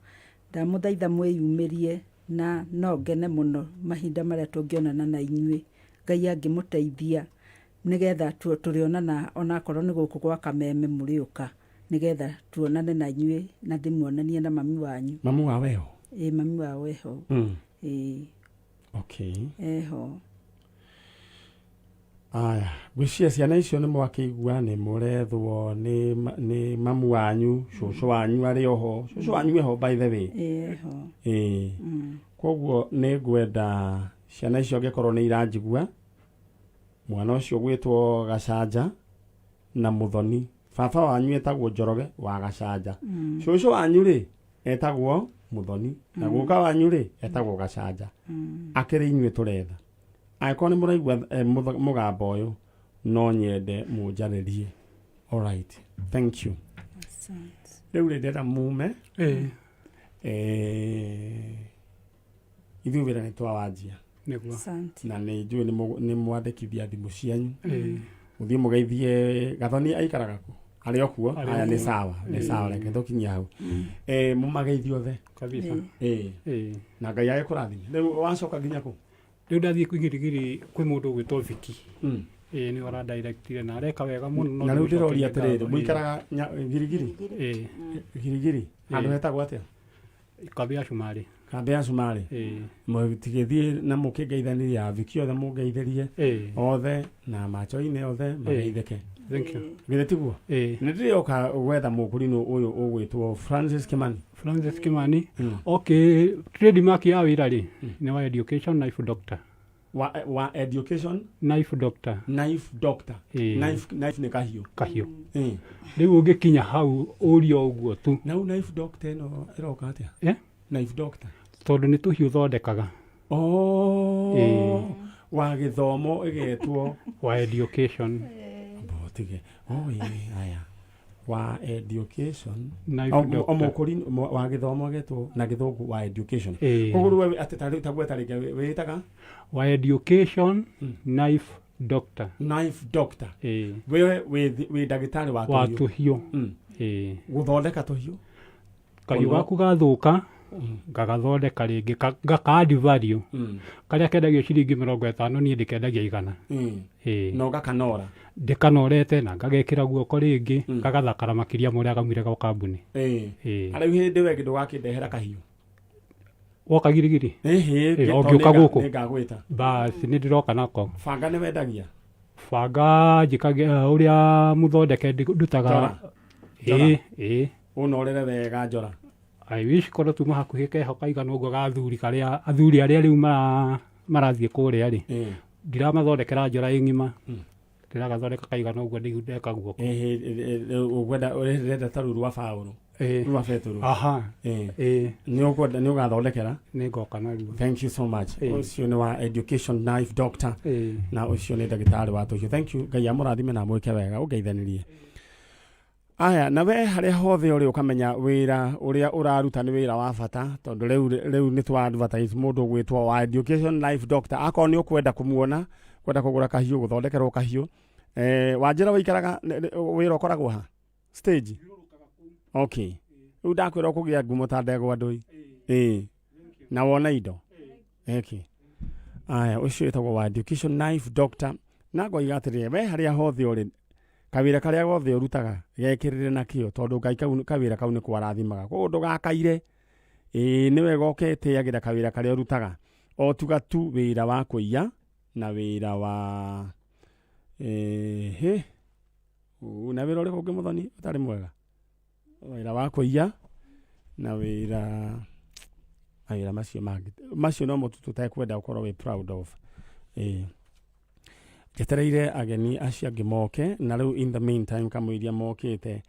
ndamũthaitha mwĩyumĩrie na no ngene mũno mahinda marĩa tũngĩonana na inyuĩ, Ngai angĩmũteithia nĩgetha tũrĩonana onakorwo nĩ gũkũ gwa Kameme mũrĩũka, nĩgetha tuonane na inyuĩ na ndĩmuonanie na mami wanyu. Mamu wao eho? Ĩĩ mami wao eho. Ĩĩ. Okay. Eho. Aya, ngwĩciria ciana icio nĩ mwakĩigua nĩ mũrethwo nĩ nĩ mamu wanyu, cũcũ wanyu arĩ oho, cũcũ wanyu eho by the way. Ĩĩ eho. Ĩĩ. Koguo nĩ ngwenda ciana icio angĩkorwo nĩ iranjigua, mwana ũcio ũgwĩtwo Gacanja na Mũthoni, baba wanyu etagwo Njoroge wa Gacanja. Cũcũ wanyu rĩ, etagwo Mũthoni, na guka wanyu rĩ, etagwo Gacanja. Akĩrĩ inyuĩ tũretha. Angĩkorwo nĩ mũraigua mũgambo ũyũ, no nyende mũnjarĩrie. Alright, thank you. Rĩu rĩ ndĩrenda mume. Ithuĩ wĩra nĩ twawanjia. Nĩguo. Asante. Na nĩ njũĩ nĩ mwandĩkithia thimũ cianyu. Mũthiĩ mũgeithie Gathoni aikaraga kũ? Arĩ o kuo? Arĩ o Aya, nĩ kuo. sawa, nĩ sawa, reke tũkinyie hau. Mũmageithie othe. Kabisa. Na Ngai agĩkũrathime. Rĩu wacoka nginya kũ? Rĩu ndathiĩ kwĩgirigiri kwĩ mũndũ ũgwĩtwo Viki. Ĩĩ nĩwe ũrandirectire na areka wega mũno, no Na rĩu ndĩroria ndĩmũcokerie atĩrĩrĩ, ngatho. mũikaraga Girigiri? Ĩĩ. Girigiri? Handũ hetagwo atĩa? Kambĩ ya Cumarĩ. Kambĩ ya Cumarĩ? Ĩĩ. Mũtigĩthiĩ na mũkĩngeithanirie a Viki othe mũngeithĩrie. Othe na macho-inĩ othe mageithĩke. Thank you. Githĩ tiguo? Ĩĩ. Nĩ ndĩroka gwetha mũkũrinũ ũyũ ũgwĩtwo Francis Kimani. Francis Kimani. Okay, trademark ya wĩra rĩ, nĩ wa education knife doctor. Wa education knife doctor. Knife doctor. Ĩĩ. Knife nĩ kahiũ. Kahiũ. Rĩu ũngĩkinya hau ũrie ũguo tu. Na rĩu knife doctor ĩno ĩroka atĩa? Knife doctor. Tondũ nĩ tũhiũ thondekaga. Oh. Ĩĩ. Wa gĩthomo ĩgetwo wa education. Mbotige. Oh, ĩĩ, aya. Wa education. Knife doctor. Mũkũri wa gĩthomo ĩgetwo na gĩthũngũ wa education. Ĩĩ. Koguo rĩu we atĩ ta gweta rĩngĩ wĩtaga? Wa education, knife doctor. Knife doctor. Ĩĩ. We wĩ ndagĩtarĩ wa Wa tũhiũ. tũhiũ. Ĩĩ. Gũthondeka tũhiũ. Kahiũ gaku gathũka, ngagathondeka rĩngĩ, ngaka add value. Karĩa kendagio ciringi mĩrongo ĩtano niĩ ndĩkendagia 100. Ĩĩ. Na ũgakanora. Ndĩkanorete na ngagekĩra guoko rĩngĩ, gagathakara makĩria ma ũrĩa gaumire gwa kambuni. Ĩĩ. Ĩĩ. Rĩu hĩndĩ we ndũgakĩndehera kahiũ. Woka girigiri? Ĩhĩ, Ĩĩ, tondũ ũngĩũka gũkũ. nĩngagwĩta. Basi, nĩ ndĩroka nako. Banga nĩ wendagia? Banga njĩkagia ũrĩa mũthondeke ndutaga. Njora. Njora. Ĩĩ, ĩĩ. Ũnorere wega njora. I wish korwo tuma hakuhĩ keho kaigana ũguo ga athuri karĩa athuri arĩa rĩu marathiĩ kũrĩa rĩ. Ndiramathondekera njora ĩ ng'ima. Ndĩragathondeka kaigana ũguo ndeka guoko. Ũkwenda ũrenda ta rũu rwa Paũlũ. Rwa Petero. Aha. Nĩ ũkwenda nĩ ũgathondekera? Nĩ ngoka naruo. Thank you so much. Ũcio nĩ wa education knife doctor. Na ũcio nĩ ndagĩtarĩ wa tũhiũ. Thank you. Ngai amũrathime na amwĩke wega. Ũngeithanĩrie. Aya, na we harĩa hothe ũrĩ ũkamenya wĩra ũrĩa ũraruta nĩ wĩra wa bata, tondũ rĩu rĩu nĩ twa advertise mũndũ ũgwĩtwo wa Education Life Doctor. Akorwo nĩ ũkwenda kũmuona, kwenda kũgũra kahiũ, gũthondekerwo kahiũ, wanjĩra ũikaraga, wĩra ũkoragwo ha? Stage? Okay. Rĩu ndakwĩra ũkũgĩa ngumo ta ndegwa ndũi. Ĩĩ. Na wona indo. Okay. Aya, ũcio wĩtagwo wa Education Knife Doctor. Na ngoiga atĩrĩrĩ, we harĩa hothe ũrĩ, kawĩra karĩa gothe ũrutaga gekĩrĩre na kĩo, tondũ Ngai kawĩra kau nĩko arathimaga. Koguo ndũgakaire. Ĩĩ, nĩ wega ũketĩagĩra kawĩra karĩa ũrutaga. O tiga tu wĩra wa kũiya na wĩra wa hĩ. Na wĩra ũrĩkũ ũngĩ mũthoni ũtarĩ mwega? Wĩra wa kũiya na wĩra mawĩra macio mangĩ. Macio no mo tu tũtekwenda ũkorwo wĩ proud of. Ĩĩ. Njetereire ageni acio angĩ moke, na rĩu in the meantime kamũiria mokĩte,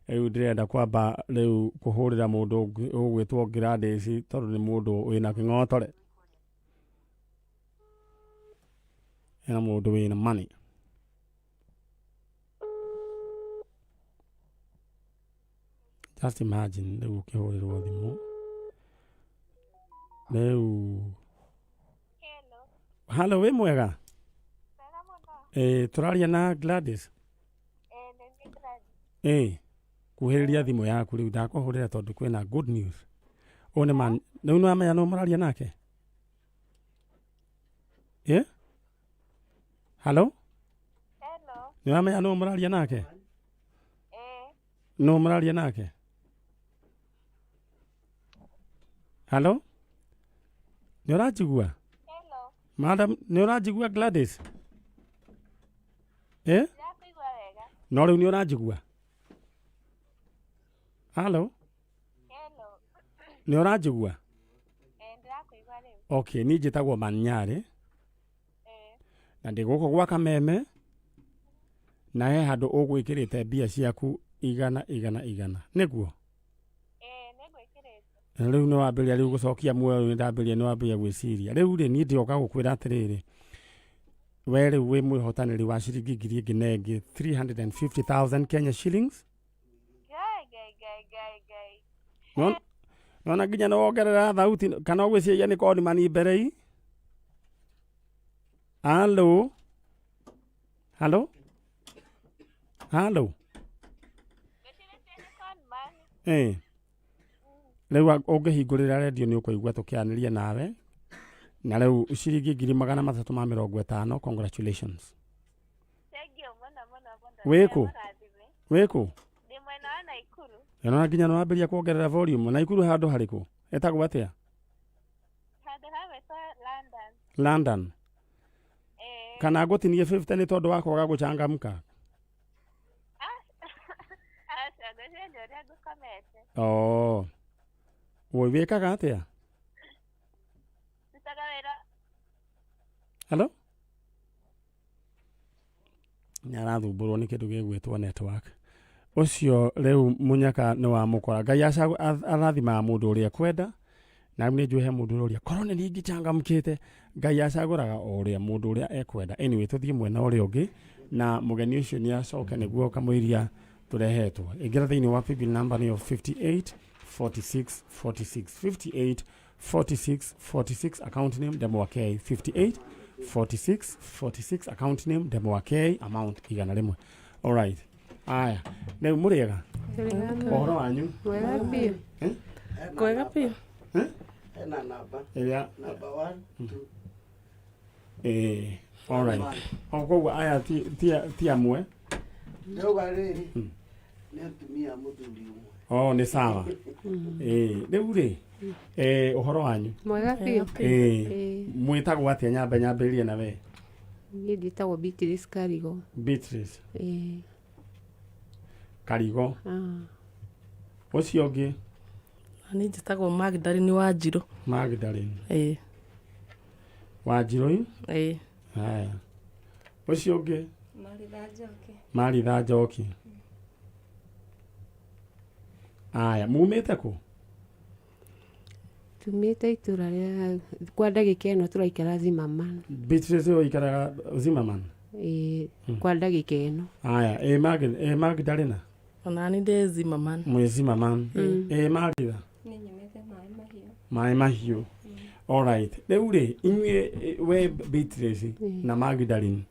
rĩu ndĩrenda kwamba rĩu kũhũrĩra mũndũ ũgwĩtwo Gladys tondũ nĩ mũndũ wĩna kĩng'otore. Ena mũndũ wĩna money. Just imagine rĩu ũkĩhũrĩrwo thimũ. Rĩu Hello, wĩ mwega? Tũraria na Gladys. Kuhĩrĩria thimũ yaku rĩu ndakũhũrĩra tondũ kwĩna good news. Ũyũ nĩ man, rĩu nĩ wamenya nũ mũraria nake? Hello? Nĩ wamenya nũ mũraria nake? Nũ mũraria nake? Hello? Nĩ ũranjigua? Madam, nĩ ũranjigua Gladys? No rĩu nĩ ũranjigua? Hello? Nĩ ũranjigua? Okay, niĩ njĩtagwo Manyarĩ. Na ndĩ gũkũ gwa Kameme, na he handũ ũgwĩkĩrĩte mbia ciaku igana igana igana. Nĩguo? Na rĩu nĩ wambĩrĩria rĩu gũcokia muoyo, rĩu nĩ ndambĩrĩria nĩ wambĩrĩria gwĩciria. Rĩu rĩ, niĩ ndĩroka gũkwĩra atĩrĩrĩ, we rĩu wĩ mwĩhotanĩri wa ciringi ngiri ĩngĩ na ĩngĩ 350,000 Kenya shillings. Nona nginya nĩ wongerera thauti kana ũgwĩciria nĩ koni mani mbere i? Hello? Hello? Hello? Rĩu ũngĩhingũrĩra redio nĩ ũkũigua tũkĩanĩria nawe. Na rĩu ciringi ngiri magana matatũ ma mĩrongo ĩtano, congratulations. Wĩkũ? Wĩkũ? Nona nginya nĩ wambĩrĩria kuongerera volume. Naikuru handũ harĩkũ? Etagwo atĩa? London. Kana ngũtinie 50 nĩ tondũ wa kwaga gũchangamka? Oh. Woi wĩkaga atĩa? Hello? Nĩ arathumbũrwo nĩ kĩndũ gĩgwĩtwo network. Ũcio rĩu mũnyaka nĩ wamũkora. Ngai arathimaga mũndũ ũrĩa ekwenda. Na rĩu nĩ njũĩ he mũndũ ũroria, korwo nĩ niĩ ingĩchangamkĩte. Ngai acagũraga o ũrĩa mũndũ ũrĩa ekwenda. Anyway, tũthiĩ mwena ũrĩa ũngĩ na mũgeni ũcio nĩ acoke nĩguo kamũiria tũrehetwo. Ingĩra thĩinĩ wa paybill number nĩyo 58 46 46 58 46 46 account name Ndemwa K 58 46 46 account name Ndemwa K amount igana rĩmwe. All right. Aya, rĩu mũrĩega? Ũhoro wanyu? Mwega biũ. Kwega biũ. Hena namba. Ĩrĩa Namba 1 2. All right. O koguo aya ti amwe. Ndauga rĩrĩ nĩ atumia a mũthuri ũmwe. Oh, nĩ sawa. Rĩu rĩ, ũhoro wanyu? Mwega biũ. Mwĩtagwo atĩa? Nyambe nyambĩrĩrie na we. Niĩ njĩtagwo Beatrice Karigo. Beatrice. Karigo. Ũcio ũngĩ? Niĩ njĩtagwo Magdalene Wanjirũ. Magdalene. Wanjirũ? Haya. Ũcio ũngĩ? Maritha Njoki. Maritha Njoki. Aya, mumĩte kũ? Tumĩte itũra rĩa kwa ndagĩka ĩno tũraikara Zimmerman. Beatrice ũikaraga Zimmerman? Ĩĩ, kwa ndagĩka ĩno. Aya, Magdalena? Onani ndĩ Zimmerman. Mwĩ Zimmerman. Ĩ Maritha? Nĩ nyumĩte maĩ mahiũ. Maĩ mahiũ. Alright. Rĩu rĩ, inyuĩ we Beatrice na Magdalene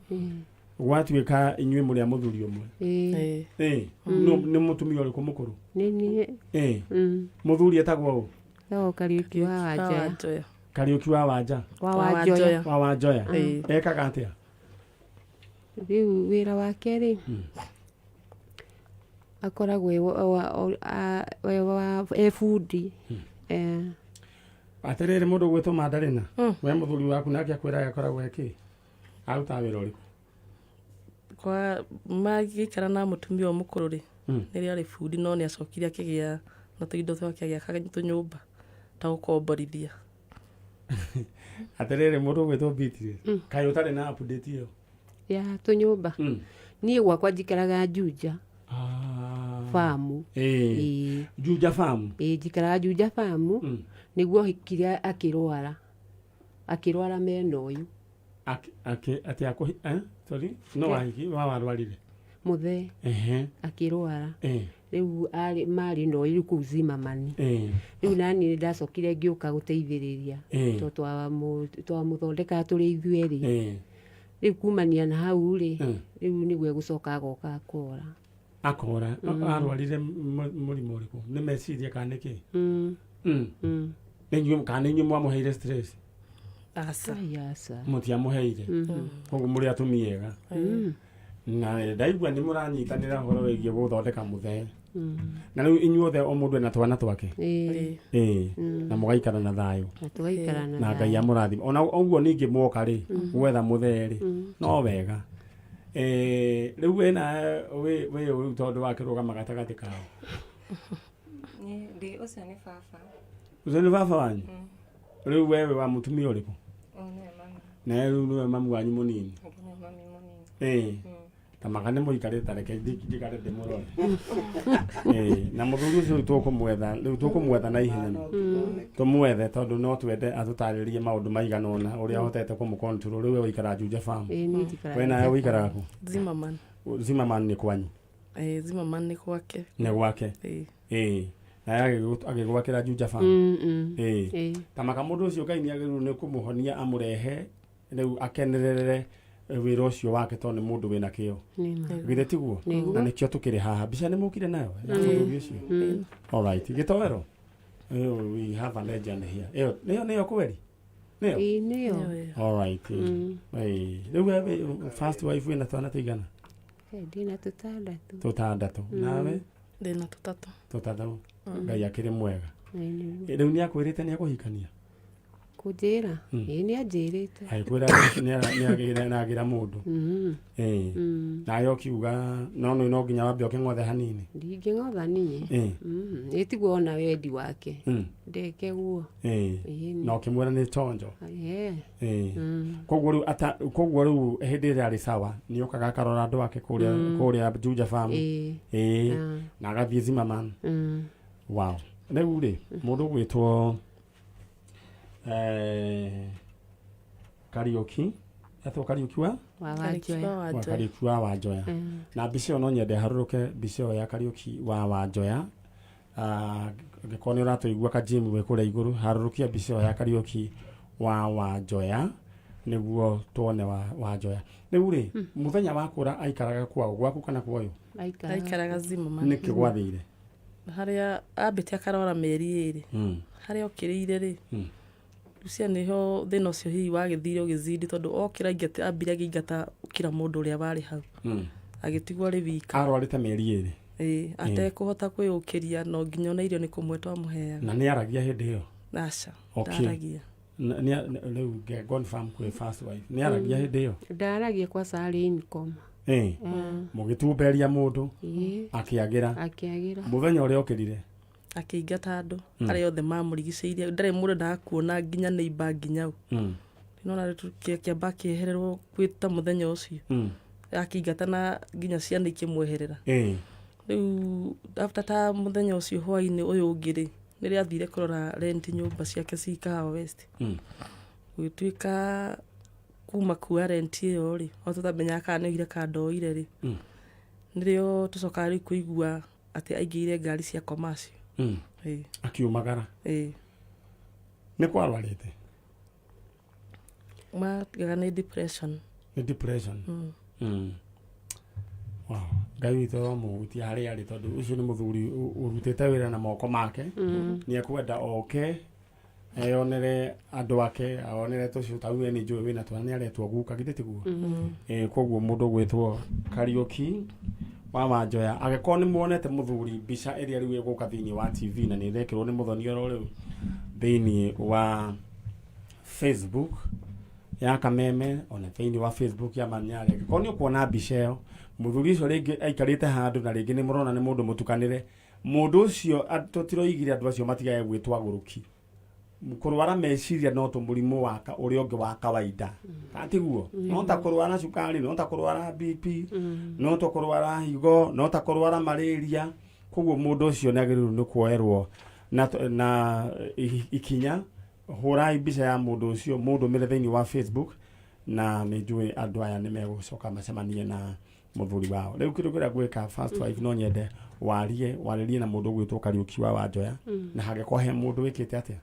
gwatuĩka inyuĩ mũrĩ a mũthuri ũmwe. Ĩĩ. Ĩ, nĩ mũtumia ũrĩkũ mũkũrũ? Nĩ niĩ. Ĩ, mũthuri etagwo ũ? Etagwo Kariũki wa Wanjoya. Kariũki wa Wanja? Wa Wanjoya. Wa Wanjoya. Ekaga atĩa? Rĩu wĩra wake rĩ, akoragwo e wa- wa- o- a- e wa- e bundi. Eh, Atĩrĩrĩ mũndũ ũgwĩtwo Mandarina, we mũthuri waku nake akwĩraga akoragwo ekĩ? Arutaga wĩra ũrĩkũ? Kwa magĩikara na mũtumia ũyũ mũkũrũ rĩ, nĩrĩo arĩ bundi no nĩ acokire akĩgĩa na tũindo twake agĩaka tũnyũmba ta gũkomborithia. Atĩrĩrĩ mũndũ ũgwĩtwo Beatrice, kaĩ ũtarĩ na update ĩyo? Ya tũnyũmba. Niĩ gwakwa njikaraga Juja famu. Ĩĩ. Juja famu? Ĩĩ, njikaraga Juja famu. Nĩguo hikire akĩrwara. Akĩrwara mena ũyũ. Atĩ akũhi eh? Sorry, no wahiki wa warwarire? Mũthee. Akĩrwara. Rĩu arĩ marĩ na ũyũ rĩu kũu Zimmerman. Rĩu naniĩ nĩ ndacokire ngĩũka gũteithĩrĩria. Tondũ twamũthondekaga tũrĩ ithuerĩ. Rĩu kumania na hau rĩ, rĩu nĩguo egũcoka agoka akora. Akora. Arwarire mũrimũ ũrĩkũ? Nĩ meciria kana nĩ kĩ? Nĩ inyuĩ kana nĩ inyuĩ mwamũheire stress? Aca. Ai, aca. Mũtiamũheire. Koguo mũrĩ atumia ega. Na ndaigua nĩ mũranyitanĩra ũhoro wĩgiĩ gũthondeka mũthee. Na rĩu inyuothe o mũndũ ena twana twake. Ĩĩ. Ĩĩ. Na mũgaikara na thayũ. Na tũgaikara na Na Ngai thayũ. amũrathime. Ona ũguo ningĩ mwoka rĩ, gwetha mũthee rĩ, no wega. Rĩu wĩna wĩ wĩ rĩu tondũ wakĩrũgama gatagatĩ kao. Niĩ ndĩ ũcio nĩ baba. Ũcio nĩ baba wanyu? Rĩu wewe wa mũtumia ũrĩkũ? Ũyũ nĩwe mami. Nawe rĩu nĩwe mamu wanyu mũnini? Ũngĩ nĩwe mami mũnini. Ĩĩ. Ta maka nĩ mũikarĩte ta reke njikare ndĩmũrore. Ĩĩ, na mũthuri ũcio rĩu tũkũmwetha, rĩu tũkũmwetha na ihenya. Tũmwethe tondũ no twende atũtarĩrie maũndũ maigana ũna ũrĩa ahotete kũmũ control. Rĩu we ũikaraga Juja Farm. Ĩĩ, niĩ njikaraga We nawe Juja ũikaraga kũ? Zimmerman. Zimmerman nĩ kwanyu? Ĩĩ, Zimmerman nĩ gwake. Nĩ gwake. Ĩĩ. Ĩĩ. Naye agĩgwakĩra Juja Farm. Ĩĩ. Ta maka mũndũ ũcio Ngai nĩ agĩrĩirwo nĩ kũmũhonia amũrehe rĩu akenerere wĩra ũcio wake tondũ nĩ mũndũ wĩna kĩo. Nĩ ma. Githĩ tiguo? Nĩguo. Na nĩkĩo tũkĩrĩ haha. Mbica nĩ mũkire nayo ya mũthuri ũcio? All right. Gĩtoero. We have a legend here. Ĩyo nĩyo nĩyo kweri? Nĩyo? Ĩĩ, nĩyo. All right. Ĩĩ. Rĩu we first wife wĩna twana tũigana? Ndĩna tũtandatũ. Tũtandatũ. Nawe? Ndĩna tũtatũ. Tũtatũ. Ngai akĩrĩ mwega. Ĩĩ, nĩguo. Rĩu nĩ akwĩrĩte nĩ akũhikania? Kũnjĩra? Ĩĩ, nĩ anjĩrĩte. Agĩkwĩra nĩ agĩra mũndũ. Ĩĩ. Nawe ũkiuga no nĩ no nginya wambe ũkĩng'othe hanini. Ndingĩng'otha niĩ. Ĩ tiguo ona wendi wake. Ndeke guo. Ĩĩ. Ĩĩ, Na ũkĩmwĩra nĩ chonjo. Ĩĩ. Ĩĩ. Koguo rĩu ata koguo rĩu hĩndĩ ĩrĩa arĩ sawa nĩ okaga akarora andũ ake kũrĩa kũrĩa Juja Farm. Ĩĩ. Ĩĩ. Na agathiĩ Zimmerman. Wow. Rĩu rĩ mũndũ ũgwĩtwo Kariũki etwo Kariũki wa Wa Kariũki Wanjoya. wa wa Wanjoya. Kariũki wa Wanjoya. Na mbica ĩyo no nyende harũrũke mbica ĩyo ya Kariũki wa Wanjoya. Angĩkorwo nĩ ũratũigua ka Jim wĩ kũrĩa igũrũ, harũrũkia mbica ĩyo ya Kariũki wa Wanjoya nĩguo tuone wa Wanjoya. Rĩu rĩ, mũthenya wa kũra aikaraga kwao, gwaku kana kwa ũyũ? Aikaraga Zimmerman. Nĩkĩ gwathire? Harĩa ambĩte akarwara mĩeri ĩrĩ. Harĩa okĩrĩire rĩ, rĩu ciana nĩho thĩna ũcio hihi wagĩthire ũgĩzidi tondũ okĩra aingata ambire akĩingata kila mũndũ ũrĩa warĩ hau. Agĩtigwo arĩ wika. Arwarĩte mĩeri ĩrĩ. Ĩĩ, atekũhota kwĩyũkĩria no nginya ona irio nĩ kũmwe twamũheaga. Na nĩ aragia hĩndĩ ĩyo? Aca, Okay. ndaragia. Rĩu confirm kwĩ first wife. Nĩ aragia hĩndĩ ĩyo? Ndaragia kwaca arĩ in coma. Ĩĩ. Mũgĩtumberia mũndũ Ĩĩ. akĩagĩra. Akĩagĩra. Mũthenya ũrĩa okĩrire? Akĩingata andũ arĩa othe mamũrigicĩirie ndarĩ mũndũ endaga kuona nginya neighbor nginya ũ. Nĩwona rĩu kĩamba akĩehererwo kwĩ ta mũthenya ũcio. Akĩingata na nginya ciana ikĩmweherera. Rĩu after ta mũthenya ũcio hwainĩ ũyũ ũngĩ rĩ, nĩrĩo athire kũrora rent nyũmba ciake ci Kahawa West. Gũgĩtuĩka kuma kuoya rent ĩyo rĩ, o tũtamenyaga kana nĩ oire kana ndoire rĩ, nĩrĩo tũcokaga rĩu kũigua Atĩ aingĩire ngari cia commercial. Ĩĩ. Akiumagara. Ĩĩ. Nĩ kwarwarĩte? Matigaga nĩ depression. Nĩ depression. Wow. Ngai witũ aromũhutia harĩa arĩ tondũ ũcio nĩ mũthuri ũrutĩte wĩra na moko make. Nĩ ekwenda oke eyonere andũ ake, onere tũcio ta we nĩ njũĩ wĩna twana nĩ aretwo guka githĩ tiguo? Koguo mũndũ ũgwĩtwo Kariũki wa Wanjoya angĩkorwo nĩ muonete mũthuri mbica ĩrĩa rĩu ĩgũka thĩinĩ wa TV na nĩ ĩrekĩrwo nĩ mũthoni oro rĩu thĩinĩ wa Facebook ya Kameme ona thĩinĩ wa Facebook ya Manyari angĩkorwo nĩ ũkuona mbica ĩyo mũthuri ũcio rĩngĩ aikarĩte handũ na rĩngĩ nĩ mũrona nĩ mũndũ mũtukanĩre mũndũ ũcio tũtiroigire andũ acio matigage gwĩtwo agũrũki kũrwara meciria no tũ mũrimũ wa ũrĩa ũngĩ wa kawaida katiguo no ta kũrwara cukari no ta kũrwara BP no ta kũrwara higo no ta kũrwara malaria koguo mũndũ ũcio nĩ agĩrĩirwo nĩ kuoerwo na ikinya hũrai mbica ya mũndũ ũcio mũndũmĩre thĩinĩ wa Facebook na nĩ njũĩ andũ aya nĩ megũcoka macemanie na mũthuri wao rĩu kĩndũ kĩrĩa ngwĩka first wife no nyende warie warĩrie na mũndũ ũgwĩtwo Kariũki wa Wanjoya na hangĩkorwo he mũndũ wĩkĩte atĩa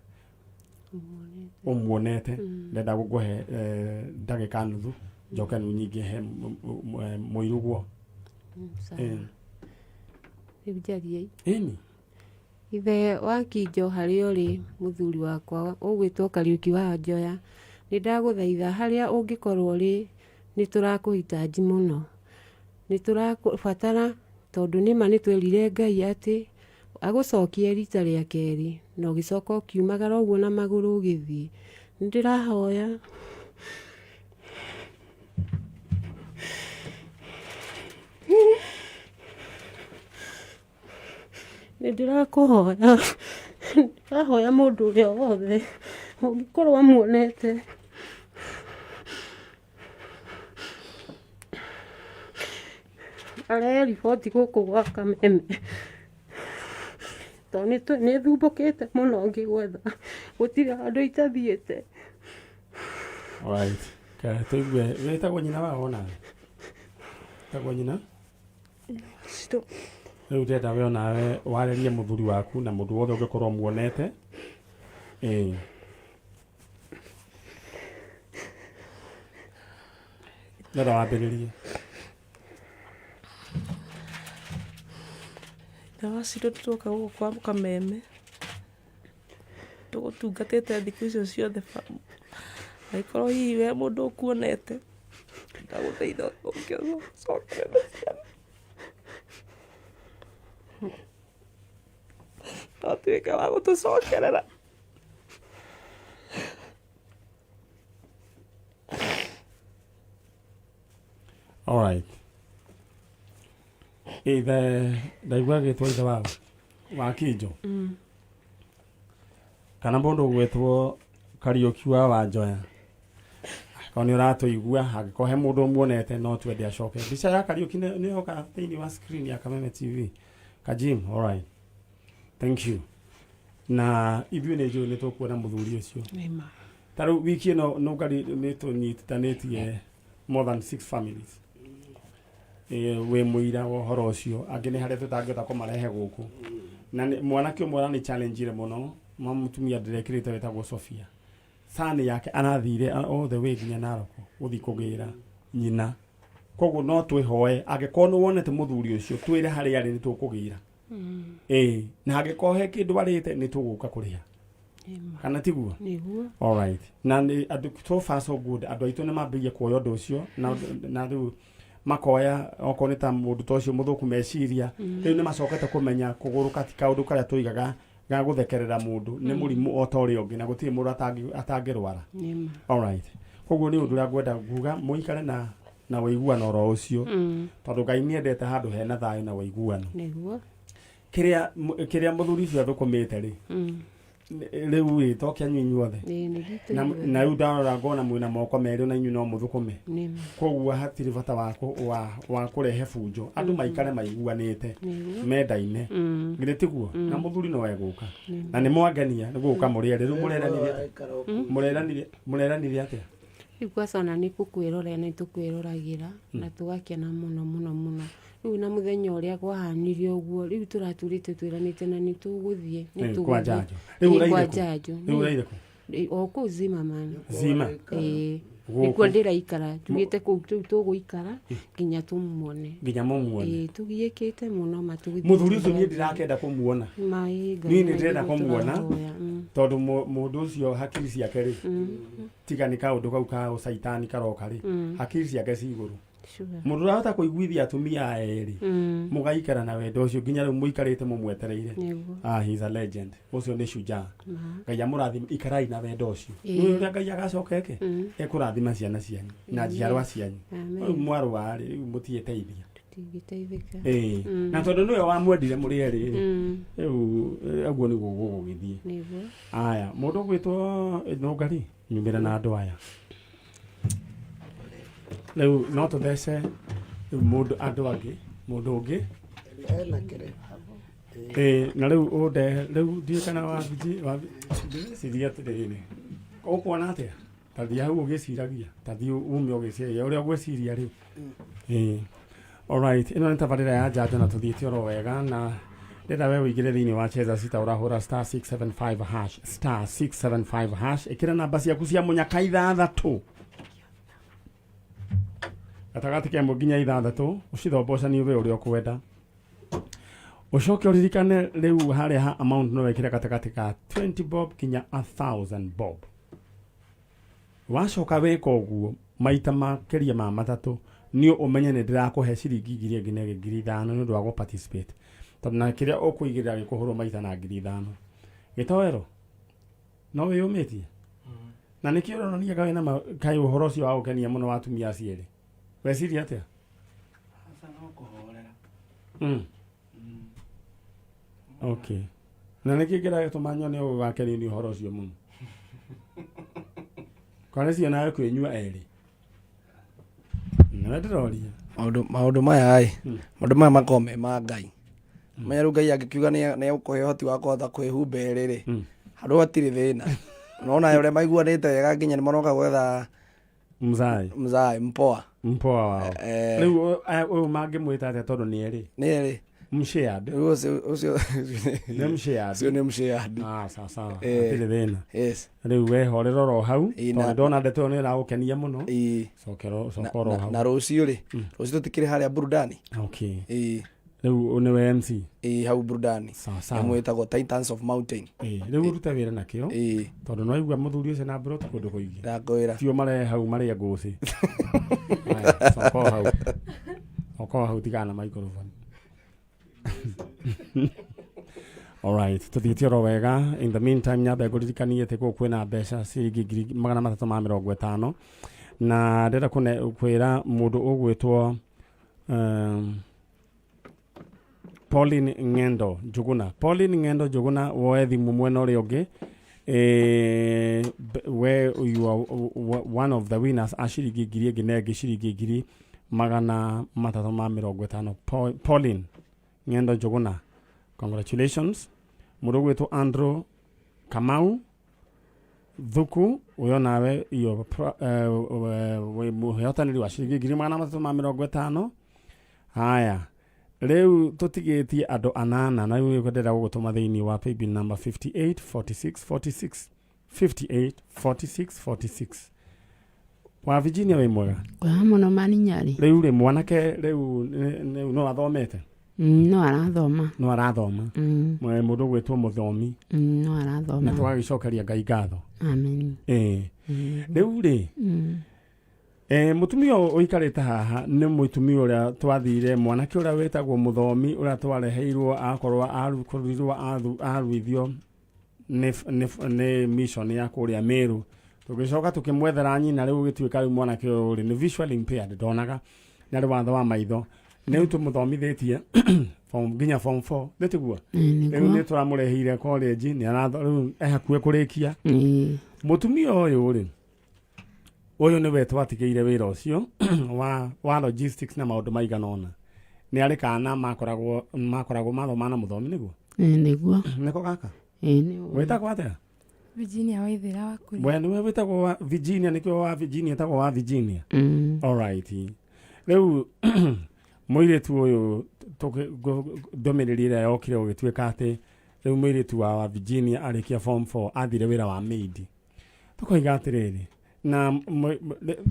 ũmuonete ndenda gũkũhe ndagĩka nuthu njoke rĩu nyingĩ he mũiruguo. Sawa. Rĩu njarie? Ĩni. Ithe wa Kinjo harĩa ũrĩ mũthuri wakwa ũgwĩtwo Kariũki wa Njoya, nĩ ndagũthaitha harĩa ũngĩkorwo ũrĩ nĩ tũrakũhitaji mũno, nĩ tũrakũbatara tondũ nĩma nĩ twerire Ngai atĩ agũcokie rita rĩa kerĩ na ũgĩcoka ũkiumagara ũguo na magũrũ ũgĩthiĩ. Nĩ ndĩrahoya nĩ ndĩrakũhoya ndĩrahoya mũndũ ũrĩa wothe ũngĩkorwo amuonete arehe riboti gũkũ gwa Kameme tondũ nĩ thumbũkĩte mũno ngĩgwetha gũtirĩ handũ itathiĩte. Alright. Ka tũigue wĩtagwo nyina wao onawe wĩtagwo nyina rĩu ndĩrenda we onawe warĩrie mũthuri waku na mũndũ wothe ũngĩkorwo muonete ĩĩ. Ndĩrenda wambĩrĩrie. Ithe wa Ciro tuoka gũkũ kwa Kameme tũgũtungatĩte thikũ icio ciothe angĩkorwo hihi he mũndũ ũkuonete ndagũthaitha ũke ũcokere na ciana no ũtuĩke wa gũtũcokerera. Alright. Ithe ndaigua agĩtwo ithe wao wa Kinjo kana mũndũ ũgwĩtwo Kariũki wa Wanjoya angĩkorwo nĩ ũratũigua angĩkorwo he mũndũ ũmuonete no twende acoke mbica ya Kariũki nĩ yoka thĩinĩ wa screen ya Kameme TV Kajim alright thank you na ithuĩ nĩ njũĩ nĩ tũkuona mũthuri ũcio Nĩma. Ta rĩu wiki ĩno nũngari nĩ tũnyitithanĩtie more than six families. Wĩ mũira wa ũhoro ũcio angĩ nĩ harĩa tũtangĩhota kũmarehe gũkũ na mwanake ũmwe ũrani challenge mũno ma mũtumia ndĩrekĩrĩte wĩtagwo Sofia sani yake arathire all the way nginya Narok gũthiĩ kũgĩra nyina koguo no twĩhoe angĩkorwo nĩ wonete mũthuri ũcio twĩre harĩa arĩ nĩ tũkũgĩra ĩĩ na angĩkorwo he kĩndũ arĩte nĩ tũgũka kũrĩha kana tiguo? Nĩguo. Alright. Na nĩ andũ so far so good andũ aitũ nĩ mambĩrĩirie kuoya ũndũ ũcio na rĩu makoya okorwo nĩ ta mũndũ ta ũcio mũthũku meciria rĩu nĩ macokete kũmenya kũgũrũka ti kaũndũ karĩa tũigaga ga gũthekerera mũndũ nĩ mũrimũ o ta ũrĩa ũngĩ na gũtirĩ mũndũ atangĩrwara. Nĩma. Alright. Koguo nĩ ũndũ ũrĩa ngwenda kuga mũikare na ũiguano oro ũcio tondũ Ngai nĩ endete handũ hena thayũ na ũiguano. Nĩguo. Kĩrĩa mũthuri ũcio athũkũmĩte rĩ rĩu rĩ to kĩanyu inyuothe. Ĩĩ, nĩ gitũ na ithuothe. Na rĩu ndarora ngona mwĩna moko merĩ ona inyuĩ no mũthũkũme. Nĩma. Koguo hatirĩ bata wa kũrehe bunjo andũ maikare maiguanĩte mendaine githĩ tiguo? Na mũthuri no egũka Nĩma. Na nĩ mwangenia nĩ gũka mũrĩ erĩ rĩu mũreranire atĩa? Mũreranire atĩa? Rĩu kwaca ona nĩ kũkwĩrorera nĩ tũkwĩroragĩra na tũgakena mũno mũno mũno. Rĩu na mũthenya ũrĩa kwahanire ũguo, rĩu tũraturĩte twĩranĩte na nĩ tũgũthiĩ, nĩ Eh, kwa tũgũthiĩ. njanjo. Rĩu Ĩĩ, ũraire kwa kũ? njanjo. Rĩu ũraire kũ? Ĩ, O kũu Zimmerman. Zima? Ĩĩ. Gũkũ? Nĩkuo ndĩraikara, njugĩte kũu rĩu tũgũikara nginya tũmuone. Nginya mũmuone. Ĩĩ, tũgiĩkĩte mũno ma tũgĩthiĩ Mũthuri ũcio tũgĩthiĩ. niĩ ndirakenda kũmuona. Ma, ĩĩ, Ngai Niĩ nĩ na ndĩrenda nĩguo kũmuona tũrahoya. Tondũ mũndũ ũcio hakiri ciake rĩ tiga nĩ kaũndũ kau ka ũcaitani karoka rĩ hakiri ciake ci igũrũ. Sure. Mũndũ ũrahota kũiguithia atumia erĩ mũgaikara na wendo ũcio nginya rĩu mũikarĩte mũmwetereire. Nĩguo. Ah, he's a legend. Ũcio nĩ shujaa. Ma. Ngai amũrathime, ikarai na wendo ũcio. Nĩ ũrĩa Ngai agacoka eke ekũrathima ciana cianyu na Amen. njiarwa cianyu. Amen. Rĩu mwarũa rĩ, rĩu mũtiĩteithia. Tũtingĩteithĩka. Ĩĩ. Na tondũ nĩwe wamwendire mũrĩ erĩ rĩ, rĩu ũguo nĩguo gũgũgĩthiĩ. Nĩguo. Aya, mũndũ ũgwĩtwo Nũngari, nyumĩra na andũ aya. Rĩu no tũthece rĩu mũndũ andũ angĩ, mũndũ ũngĩ. Ena kĩrĩ. Ĩĩ, na rĩu ũndehe, rĩu ndiũĩ kana wabiji, ndĩreciria atĩrĩrĩ, ũkuona atĩa? Ta thiĩ hau ũgĩciragia, ta thiĩ ume ũgĩciragia ũrĩa ũgwĩciria rĩu. Ĩĩ. Alright, ĩno nĩ tabarĩra ya njanjo na tũthiĩte oro wega na ndĩrenda we ũingĩre thĩinĩ wa cheza sita ũrahũra star 675 hash star 675 hash ĩkĩra namba ciaku cia mũnyaka ithathatũ gatagatĩ ka ĩmwe nginya ithathatũ ũcithombocanie we ũrĩa ũkwenda ũcoke ũririkane rĩu harĩa ha amount no wĩkĩre gatagatĩ ka 20 bob nginya 1000 bob wacoka weka ũguo maita makĩria ma matatũ nĩ ũmenye nĩ ndĩrakũhe ciringi ngiri ĩngĩ na ĩngĩ 5,000 nĩ ũndũ wa gũ participate tondũ na kĩrĩa ũkũigĩrĩra gĩkũhũrwo maita na 5,000 gĩtoero no wĩyũmĩtie na nĩkĩo ũronania kaĩ na kaĩ ũhoro ũcio wa gũkenia mũno wa atumia acio erĩ weciria atĩa? Aca no kũhorera. Okay. Na nĩkĩ kĩratũma nyone ũgakenio nĩ ũhoro ũcio mũno? Kwana cio nawe kwĩnyua erĩ. Nĩwe ndĩroria. Maũndũ maũndũ maya ĩ maũndũ maya makoragwo me ma Ngai. Menya rĩu Ngai angĩkiuga nĩ egũkũhe ũhoti wa kũhota kwĩhumba erĩ rĩ, handũ hatirĩ thĩna. Nona ũrĩa maiguanĩte wega nginya nĩ maroka gwetha Mzai. Mzai, mpoa. Mpoa wao. Eh. Rĩu ũyũ mangĩmwĩta atĩa tondũ nĩ erĩ? Nĩ erĩ. Mshared. Rĩu ũcio ũcio Nĩ mshared. Ũcio nĩ mshared. Ah, sawa sawa. Eh. Hatirĩ thĩna. Yes. Rĩu we horera oro hau. Ĩĩ, Tondũ ndona ndeto ĩyo nĩ ĩragũkenia mũno. Ĩĩ. Cokera coka oro hau. Na rũciũ rĩ, rũciũ tũtikĩrĩ harĩa burudani. Okay. Ĩĩ. Rĩu nĩwe MC. Ĩĩ hau burudani. Sawa sawa. Ĩmwe ĩtagwo Titans of Mountain. Ĩĩ, rĩu ũrute wĩra nakĩo. Ĩĩ. Tondũ nĩ waigua mũthuri ũcio na mburoti kũndũ kũingĩ. Ndakwĩra. Tio marehe hau marĩe ngũcĩ. Haya, coka o hau. Coka o hau tigana na microphone. Alright, tuthiĩte oro wega. In the meantime nyambe ngũririkanie atĩ gũkũ kwĩna mbeca ciringi 350,000 na ndĩrenda kwĩra mũndũ ũgwĩtwo Pauline Ng'endo Njuguna. Pauline Ng'endo Njuguna woe thimũ mwena ũrĩa ũngĩ we you are one of the winners a ciringi ngiri ĩngĩ na ĩngĩ ciringi 350,000. Pauline Ng'endo Njuguna, congratulations. Mũndũ ũgwĩtwo Andrew Kamau Thuku ũyũ nawe iyo wĩ mũhotanĩri wa ciringi 350,000. Haya, rĩu tũtigĩtie andũ anana na rĩu ndĩrenda gũgũtũma thĩinĩ wa paybill number 58 46 46 58 46 46. Wa Virginia wĩ mwega? Kwega mũno maninyarĩ. Rĩu rĩ mwanake rĩu rĩu no athomete? No arathoma. No arathoma. Mũndũ ũgwĩtwo mũthomi. No arathoma. Na tũgagĩcokeria Ngai ngatho. Amen. Ĩĩ. Rĩu rĩ, mũtumia ũyũ ũikarĩte haha nĩ mũtumia ũrĩa twathire mwanake ũrĩa wĩtagwo mũthomi ũrĩa twareheirwo akorwo akorirwo aruithio nĩ mission ya kũrĩa Meru. Tũgĩcoka tũkĩmwethera nyina rĩu gĩtuĩka rĩu mwanake ũyũ rĩ nĩ visually impaired ndonaga nĩ arĩ wathe wa maitho. Rĩu tũmũthomithĩtie form nginya form 4 nĩ tiguo? Nĩguo. Rĩu nĩ tũramũreheire college nĩ aratho rĩu e hakuhĩ kũrĩkia. Mũtumia ũyũ rĩ ũyũ nĩwe twatigĩire wĩra ũcio wa logistics na maũndũ maigana ũna. Nĩ arĩ kana makoragwo mathoma na mũthomi nĩguo? Ĩĩ, nĩguo. Nĩko gaka? Ĩĩ, nĩguo. Wĩtagwo atĩa? Virginia Waithera wa Kuria. We nĩwe wĩtagwo wa Virginia nĩkĩo wa Virginia etagwo wa Virginia. Alright. Rĩu mũirĩtu ũyũ ndũmĩrĩri ĩrĩa yokire gũgĩtuĩka atĩ rĩu mũirĩtu wa Virginia arĩkia form 4 athire wĩra wa maid. Tũkoiga atĩrĩrĩ na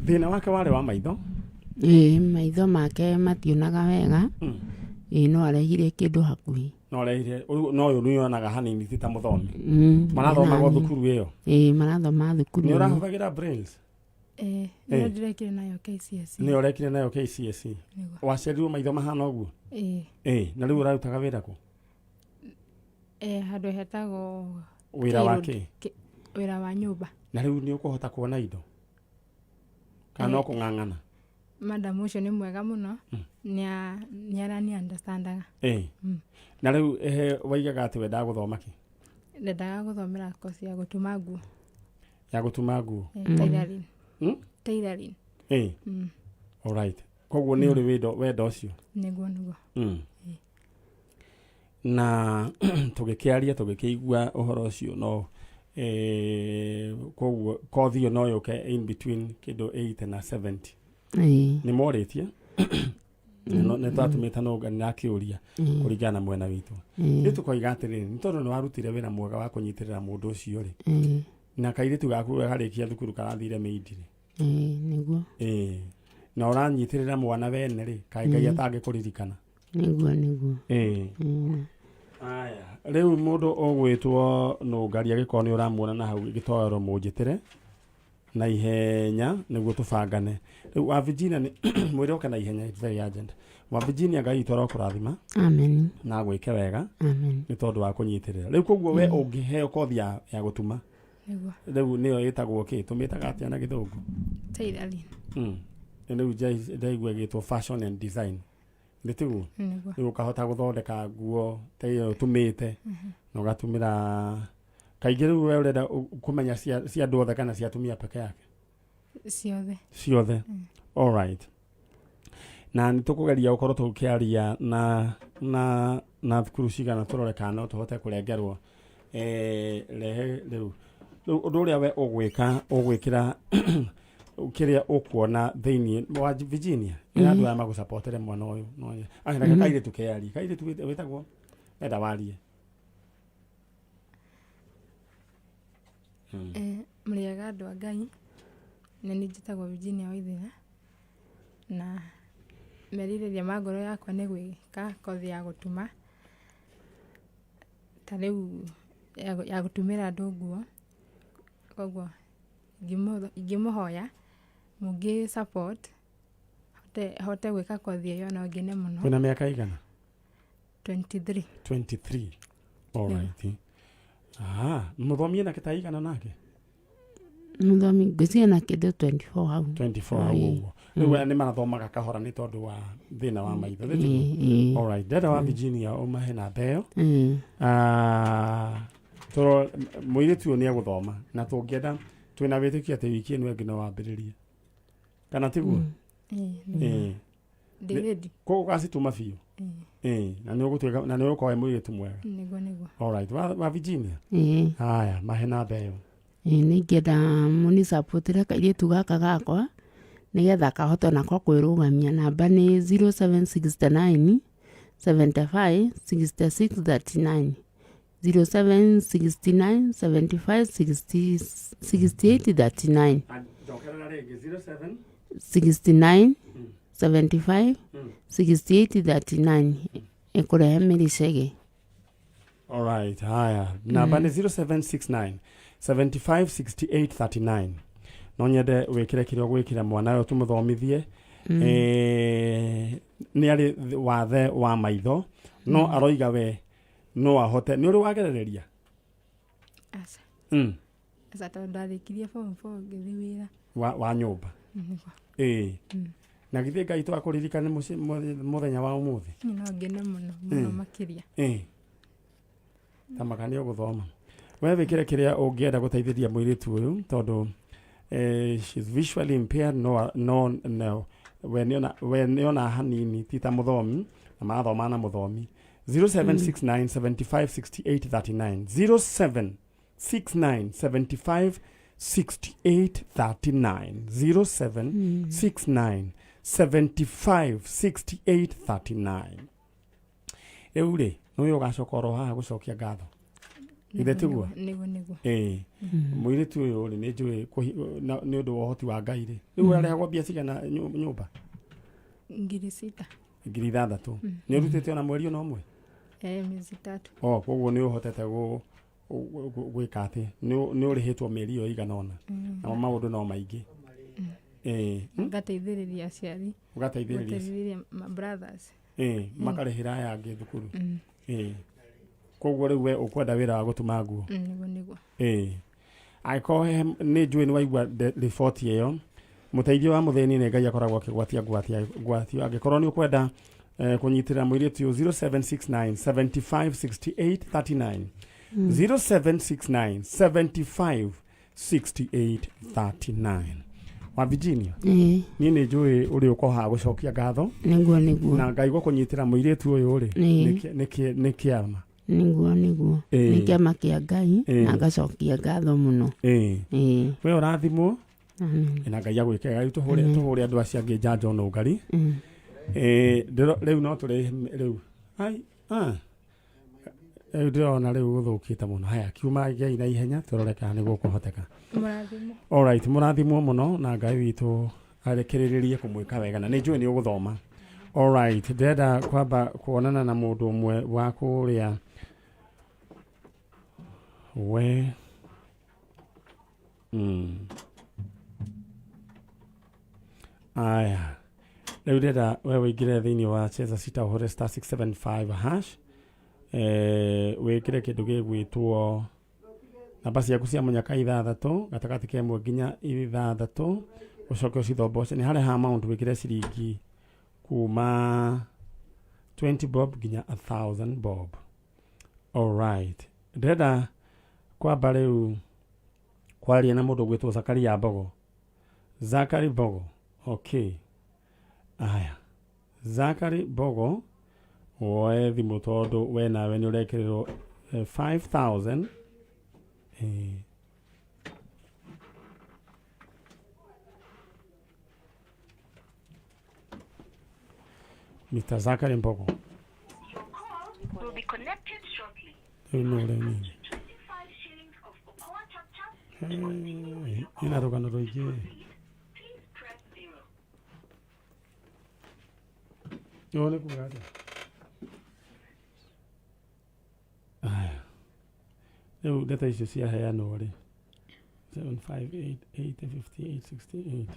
thĩna wake warĩ wa maitho. Ĩĩ, maitho make mationaga wega. Ĩĩ, no arehire kĩndũ hakuhĩ. No arehire no ũyũ nĩonaga hanini ti ta mũthomi. Marathomagwo thukuru ĩyo. Ĩĩ, marathoma thukuru. Nĩ ũrahũthagĩra brails? Ĩĩ, nĩyo ndĩrekire nayo KCSE. Nĩyo ũrekire nayo KCSE. Waciarirwo maitho mahana ũguo? Ĩĩ. Ĩĩ, na rĩu ũrarutaga wĩra kũ? Handũ hetagwo Wĩra wa kĩ? Wĩra wa nyũmba. Na rĩu nĩ ũkũhota kuona indo? Kana no kũng'ang'ana? Madam ũcio nĩ mwega mũno, nĩ arani understandaga. Ĩĩ. Na rĩu waigaga atĩ wendaga gũthoma kĩ? Ndendaga gũthomera kosi ya gũtuma nguo. Ya gũtuma nguo? Tailoring. Tailoring. Ĩĩ. Alright. Koguo nĩ ũrĩ wendo ũcio? Nĩguo, nĩguo. Na tũgĩkĩaria tũgĩkĩigua ũhoro ũcio no koguo kothi ĩyo no yũke in between kĩndũ 80 na 70. Nĩ morĩtie nĩ twatũmĩte no nĩrakĩũria kũringana na mwena witũ. Rĩu tũkoiga atĩrĩrĩ, nĩ tondũ nĩ warutire wĩra mwega wa kũnyitĩrĩra mũndũ ũcio rĩ, na kairĩtu gaku karĩkia thukuru karathire maid rĩ. Nĩguo. Na ũranyitĩrĩra mwana wene rĩ, kaĩ Ngai atangĩkũririkana. Nĩguo, nĩguo. Aya, rĩu mũndũ ũgwĩtwo Nũngari agĩkorwo nĩ ũramuona na hau gĩtoero mũnjĩtĩre na ihenya nĩguo tũbangane. Rĩu wa Virginia nĩ mwĩre oke na ihenya, it's very urgent. Wa Virginia Ngai witũ arokũrathima. Amen. Na agwĩke wega. Amen. Nĩ tondũ wa kũnyitĩrĩra. Rĩu koguo we ũngĩheo kothi ya gũtuma. Nĩguo. Rĩu nĩyo ĩtagwo kĩ? Tũmĩtaga atĩa na gĩthũngũ? Tailoring. Rĩu ndaigua ĩgĩtwo fashion and design. Nĩ tiguo? Nĩguo. Rĩu ũkahota gũthondeka nguo ta ĩyo ũtumĩte. Na ũgatumĩra kaingĩ rĩu we ũrenda kũmenya cia andũ othe kana cia atumia peke yake? Ciothe. Ciothe. All right. Na nĩ tũkũgeria gũkorwo tũkĩaria na thukuru cigana tũrore kana no tũhote kũrengerwo. Rehe rĩu. Rĩu ũndũ ũrĩa we ũgwĩka, ũgwĩkĩra kĩrĩa ũkuona thĩinĩ wa Virginia. Nĩ andũ aya magũcapotere mwana ũyũ. No, reke kairĩtu kearie. Kairĩtu wĩtagwo? Enda warie. Mũrĩega andũ a Ngai. Nĩ niĩ njĩtagwo Virginia Waithera. Na merirĩria ma ngoro yakwa nĩ gwĩka kothi ya gũtuma. Ta rĩu ya gũtumĩra andũ nguo. Koguo ingĩmũhoya mũngĩ support hote gwĩka kothi ĩyo no ngene mũno. Wĩna mĩaka igana? 23. 23. All right. Mũthomi ena kĩta igana nake? Mũthomi ngwĩciria na kĩndũ 24 hau. 24 hau ũguo. Rĩu aya nĩ marathomaga kahora nĩ tondũ wa thĩna wa maitho. Nĩ tiguo? All right. Ndĩrenda wa Virginia ũmahe namba ĩyo. Mũirĩtu ũyũ nĩ egũthoma na tũngĩenda twĩna wĩtĩkio atĩ wiki ĩno ĩngĩ no wambĩrĩrie. Kana tiguo? Ndĩ ready. Koguo ũgacituma biũ? Na nĩ ũgũtuĩka, na nĩ ũgũkorwo wĩ mũirĩtu mwega. Nĩguo, nĩguo. All right. Wa Virginia? Haya, mahe namba ĩyo. Nĩ ingĩenda mũnicapotĩre kairĩtu gaka gakwa nĩgetha kahote onako kwĩrũgamia. Namba nĩ zero seven sixty nine, 75, 66, 39. Zero seven sixty nine, 75, 68, 39. Njokerera rĩngĩ, zero seven 69, 75, 68, 39. Ĩkũrehe mĩricege. All right, haya. Namba nĩ zero seven six nine, 75, 68, 39. No nyende wĩkĩre kĩrĩa ũgwĩkĩra mwana ũyũ tũmũthomithie. Nĩ arĩ wathe wa maitho, no aroiga we no ahote. Nĩ ũrĩ wagerereria? Aca. Aca, tondũ ndarĩkirie form 4 ngĩthiĩ wĩra. Wa nyũmba? Nĩguo. Na githĩ Ngai twakũririkane mũthenya wa ũmũthĩ? Niĩ no ngene mũno, mũno makĩria. Ta maka nĩ ũgũthoma. We wĩkĩre kĩrĩa ũngĩenda gũteithĩria mũirĩtu ũyũ, tondũ she's visually impaired, no, no, no. We nĩona hanini ti ta mũthomi, na marathoma na mũthomi. Zero seven six nine, 75, 68, 39. Zero seven 69 75 68 39 07 69 75 68 39. Rĩu rĩ, nĩwe ũgacoka oro haha gũcokia ngatho, ithe tiguo? Nĩguo, nĩguo. Ĩĩ, mũirĩtu ũyũ rĩ, nĩ njũĩ nĩ ũndũ wa ũhoti wa Ngai rĩ, rĩu arehagwo mbia cigana nyũmba? 6,000. 6,000. Nĩ ũrutĩte ona mweri ona ũmwe? Eh, miezi tatu. O koguo nĩ ũhotete gwĩka atĩ nĩ ũrĩhĩtwo mĩeri ĩyo ĩigana ũna. Namo maũndũ no maingĩ. Ĩĩ. Ngateithĩrĩria aciari. Ũgateithĩrĩria. Gũteithĩrĩria ma brothers. Ĩĩ, makarĩhĩra aya angĩ thukuru. Ĩĩ, koguo rĩu we ũkwenda wĩra wa gũtuma nguo? Nĩguo, nĩguo. Ĩĩ, angĩkorwo nĩ njũĩ nĩ waigua riboti ĩyo, mũteithio wa mũthĩni nĩ Ngai akoragwo akĩgwatia ngwatia ngwatio. Angĩkorwo nĩ ũkwenda kũnyitĩrĩra mũirĩtu ũyũ, 0769 75 68 39. 0769 75 68 39. Wa Virginia, niĩ nĩ njũĩ ũrĩ ũkohaga gũcokia ngatho. Nĩguo, nĩguo. Na Ngai gũkũnyitĩra mũirĩtu ũyũ rĩ, nĩ kĩama. Nĩguo, nĩguo. Nĩ kĩama kĩa Ngai na ngacokia ngatho mũno. We ũrathimwo. Amen. Na Ngai agwĩke wega. Rĩu tũhũre Amen. tũhũre andũ acio angĩ njanjo nũngari. Rĩu no tũrĩ rĩu ai ah. Rĩu ndĩrona rĩu gũthũkĩte mũno. Haya, kiuma gĩai na ihenya tũrore kana nĩ gũkũhoteka. Mũrathimwo. Alright, mũrathimwo mũno na Ngai witũ arekererie kũmwĩka wega na nĩ njũĩ nĩ ũgũthoma. Alright, ndĩrenda kwamba kuonana na mũndũ ũmwe wa kũrĩa we. Aya, rĩu ndĩrenda we ũingĩre thĩinĩ wa cheza sita, ũhũre star 675 hash, wĩkĩre kĩndũ gĩgwĩtwo namba ciaku cia mũnyaka ithathatũ, gatagatĩ ka ĩmwe nginya ithathatũ, ũcoke ũcithomboce. Nĩ harĩa ha amount wĩkĩre ciringi kuma 20 bob nginya 1000 bob. Alright, ndĩrenda kwamba rĩu kwaria na mũndũ ũgwĩtwo Zakaria Mbogo. Zakari Mbogo, okay. Aya, Zakari Mbogo, woe thimũ tondũ we nawe nĩ ũrekĩrĩrwo 5000. Mr. Zakari Mbogo. Rĩu nũ ũrĩa nini? Ĩna rũgano rũingĩ. Ũũ nĩ kuga atĩa? Aya. Rĩu ndeto icio ciaheanwo rĩ, 7 5 8 8 58 68.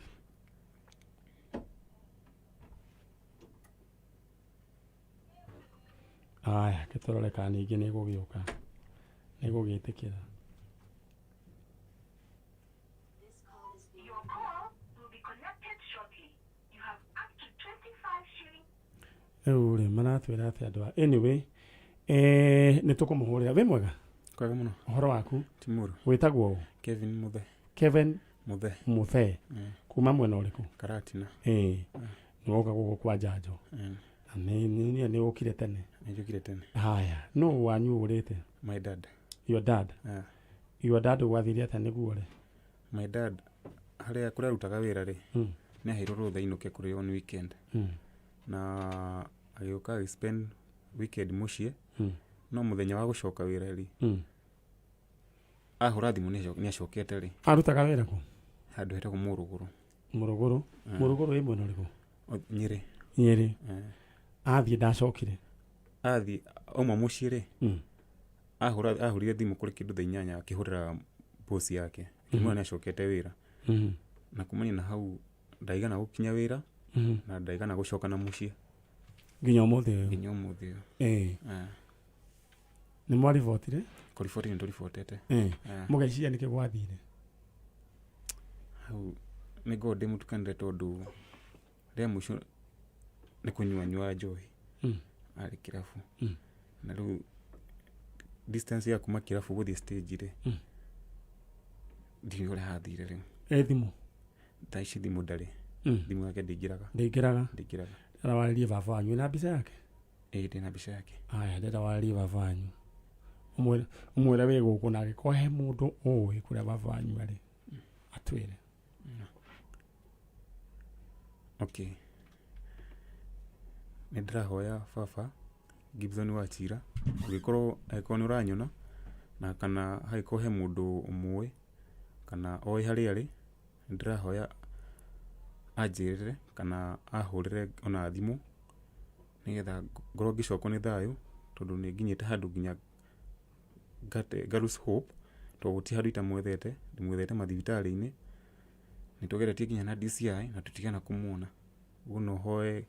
Aya, ke tũrore kana ningĩ nĩ ĩgũgĩũka, nĩ ĩgũgĩtĩkĩra. Rĩu rĩ, maratwĩra atĩ andũ a, anyway, nĩ tũkũmũhũrĩra. Wĩ mwega? Kwega mũno. Ũhoro waku? Ti mũru. Wĩtagwo ũ? Kevin Muthe. Kevin Muthe. Muthe. Kuma mwena ũrĩkũ? Karatina. Ĩĩ. Nĩ woka gũkũ kwa njanjo. Na nĩ nĩ ũkire tene. Nĩ njũkire tene. Haya, nũ wanyu ũrĩte? My dad. Your dad? Yeah. Your dad gwathire atĩa nĩguo rĩ? My dad harĩa kũrĩa arutaga wĩra rĩ, nĩ aheirwo rũtha ainũke kũrĩ on weekend. Na agĩũka agĩ spend weekend mũciĩ. No mũthenya wa gũcoka wĩra rĩ, ahũra thimũ nĩ acokete rĩ. Arutaga wĩra kũ? Handũ hetagwo Mũrũgũrũ. Mũrũgũrũ? Mũrũgũrũ ĩ mwena ũrĩkũ? Nyĩrĩ. Nyĩrĩ. Athiĩ ndacokire? Athiĩ auma mũciĩ rĩ, ahũrire thimũ kũrĩ kĩndũ thaa inyanya, akĩhũrĩra boss yake. Akĩmwĩra nĩ acokete wĩra. Na kumania na hau ndaigana gũkinya wĩra na ndaigana gũcoka na mũciĩ. Nginya ũmũthĩ ũyũ? Nginya ũmũthĩ ũyũ. Nĩ mwaribotire? Kũriboti nĩ tũribotete. Mũgeciria nĩkĩ gwathire? Hau nĩ ngoragwo ndĩ mũtukanĩre tondũ rĩa mũico nĩ kũnyua nyua njohi. Arĩ kĩrabu. Na rĩu distance ya kuma kĩrabu gũthiĩ stage rĩ, ndiũĩ ũrĩa hathire rĩu. Ĩ thimũ? Thaa ici thimũ ndarĩ. Thimũ yake ndĩingĩraga. Ndĩingĩraga? Ndĩingĩraga. Ndĩrenda warĩrie baba wanyu. Wĩna mbica yake? Ĩĩ, ndĩna mbica yake. Aya, ndĩrenda warĩrie baba wanyu. Ũmwĩre ũmwĩre wĩ gũkũ na angĩkorwo he mũndũ ũĩ kũrĩa baba wanyu arĩ atwĩre. Okay. Nĩ ndĩrahoya baba Gibson Wachira ũngĩkorwo angĩkorwo nĩ ũranyona na kana hangĩkorwo he mũndũ ũmũĩ kana oĩ harĩa arĩ, nĩ ndĩrahoya anjĩrĩre kana ahũrĩre ona thimũ nĩgetha ngorwo ngĩcokwo nĩ thayũ tondũ nĩ nginyĩte handũ nginya ngate nga lose hope tondũ gũtirĩ handũ itamwethete, ndĩmwethete mathibitarĩ-inĩ, nĩ tũgeretie nginya na DCI na tũtigana kũmuona. Ũguo no hoe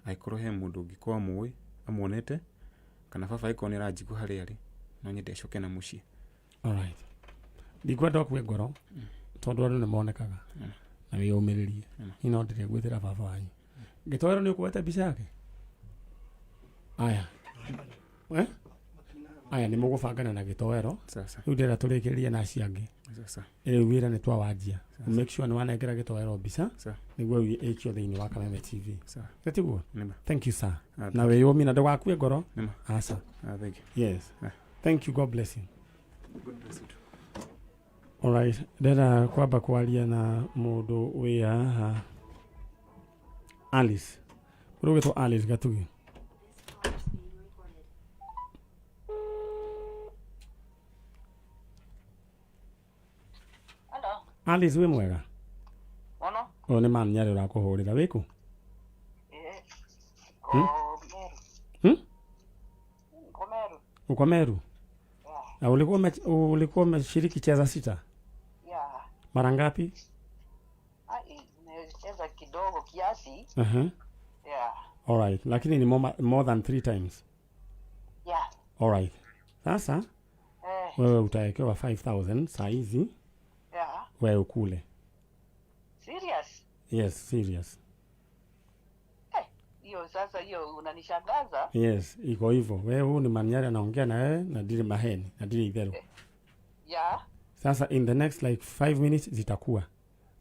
angĩkorwo he mũndũ ũngĩkorwo amũĩ amuonete kana baba angĩkorwo nĩ aranjigua harĩa arĩ no nyende acoke na mũciĩ. Alright. Ndikwenda ũkue ngoro tondũ andũ nĩ monekaga na wĩyũmĩrĩrie. Niĩ no ndĩrĩ gwĩtĩra baba wanyu. Gĩtoero nĩ ũkuoete mbica yake? Aya. Eh? Aya nĩ mũgũbangana na gĩtoero. Sasa. Rĩu ndĩrenda tũrĩkĩrĩrie na acio angĩ. Sasa. Rĩu wĩra nĩ twawanjia. Make sure nĩ wanengera gĩtoero mbica Sawa. nĩguo ĩikio thĩinĩ wa Kameme TV. Sawa. Nĩ tiguo? Nĩma. Thank you sir. Ah, Na thank you. wĩyũmie na ndũgakue ngoro. Nĩma. Aca. Ah, thank you. Yes. Ah. Thank you. God bless you. God bless you too. Alright, ndĩrenda kwamba kwaria na mũndũ wĩ haha Alice. Mũndũ ũgwĩtwo Alice Gatugi. Alice wĩ mwega? Mũno. Ũyũ nĩ man Nyarĩ ũrakũhũrĩra wĩkũ? Ko Hmm? Meru. Hmm? Ko Meru. Uko Meru? Na ulikuwa ume, ulikuwa umeshiriki cheza sita Yeah. mara ngapi? Ah, nimecheza kidogo kiasi. Uh-huh. Yeah. Alright, lakini ni more, more than three times. Yeah. Alright. Sasa Eh. wewe utawekewa 5000 saa hizi Yeah. wewe ukule. Serious? Yes, serious. Hiyo sasa hiyo unanishangaza. Yes, iko hivyo. Wewe huyu ni Manyari anaongea na wewe na ndiri maheni na ndiri itheru. Yeah. Sasa in the next like 5 minutes zitakuwa.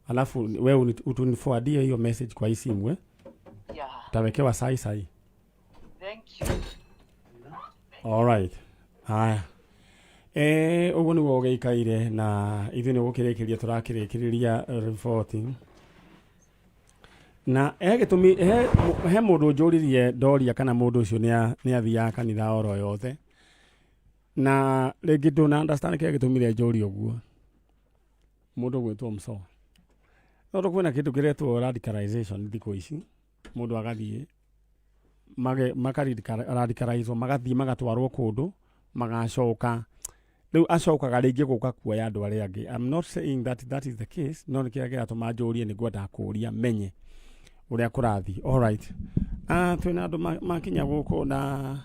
Alafu wewe utuniforwardie hiyo message kwa hii simu eh? Yeah. Utawekewa sahi sahi. Thank you. Alright. Haya. Eh, ũguo nĩguo gũgĩikaire na ithuĩ nĩ gũkĩrĩkĩria tũrakĩrĩkĩrĩria riboti na he gĩtũmi he, he mũndũ njũririe ndoria kana mũndũ ũcio nĩ nĩ athiaga kanitha oro yothe na rĩngĩ ndũna understand kĩrĩa gĩtũmire njũrie ũguo mũndũ gwĩtwo mso tondũ kwĩna kĩndũ kĩretwo radicalization thikũ ici mũndũ agathiĩ mage makaradicalizwo magathiĩ magatwarwo kũndũ magacoka rĩu acokaga rĩngĩ gũka kuoya andũ arĩa angĩ I'm not saying that that is the case no nĩ kĩrĩa kĩratũma njũrie nĩ ngwendaga kũũria menye ũrĩa kũrathiĩ alright ah, twĩna andũ makinya gũkũ na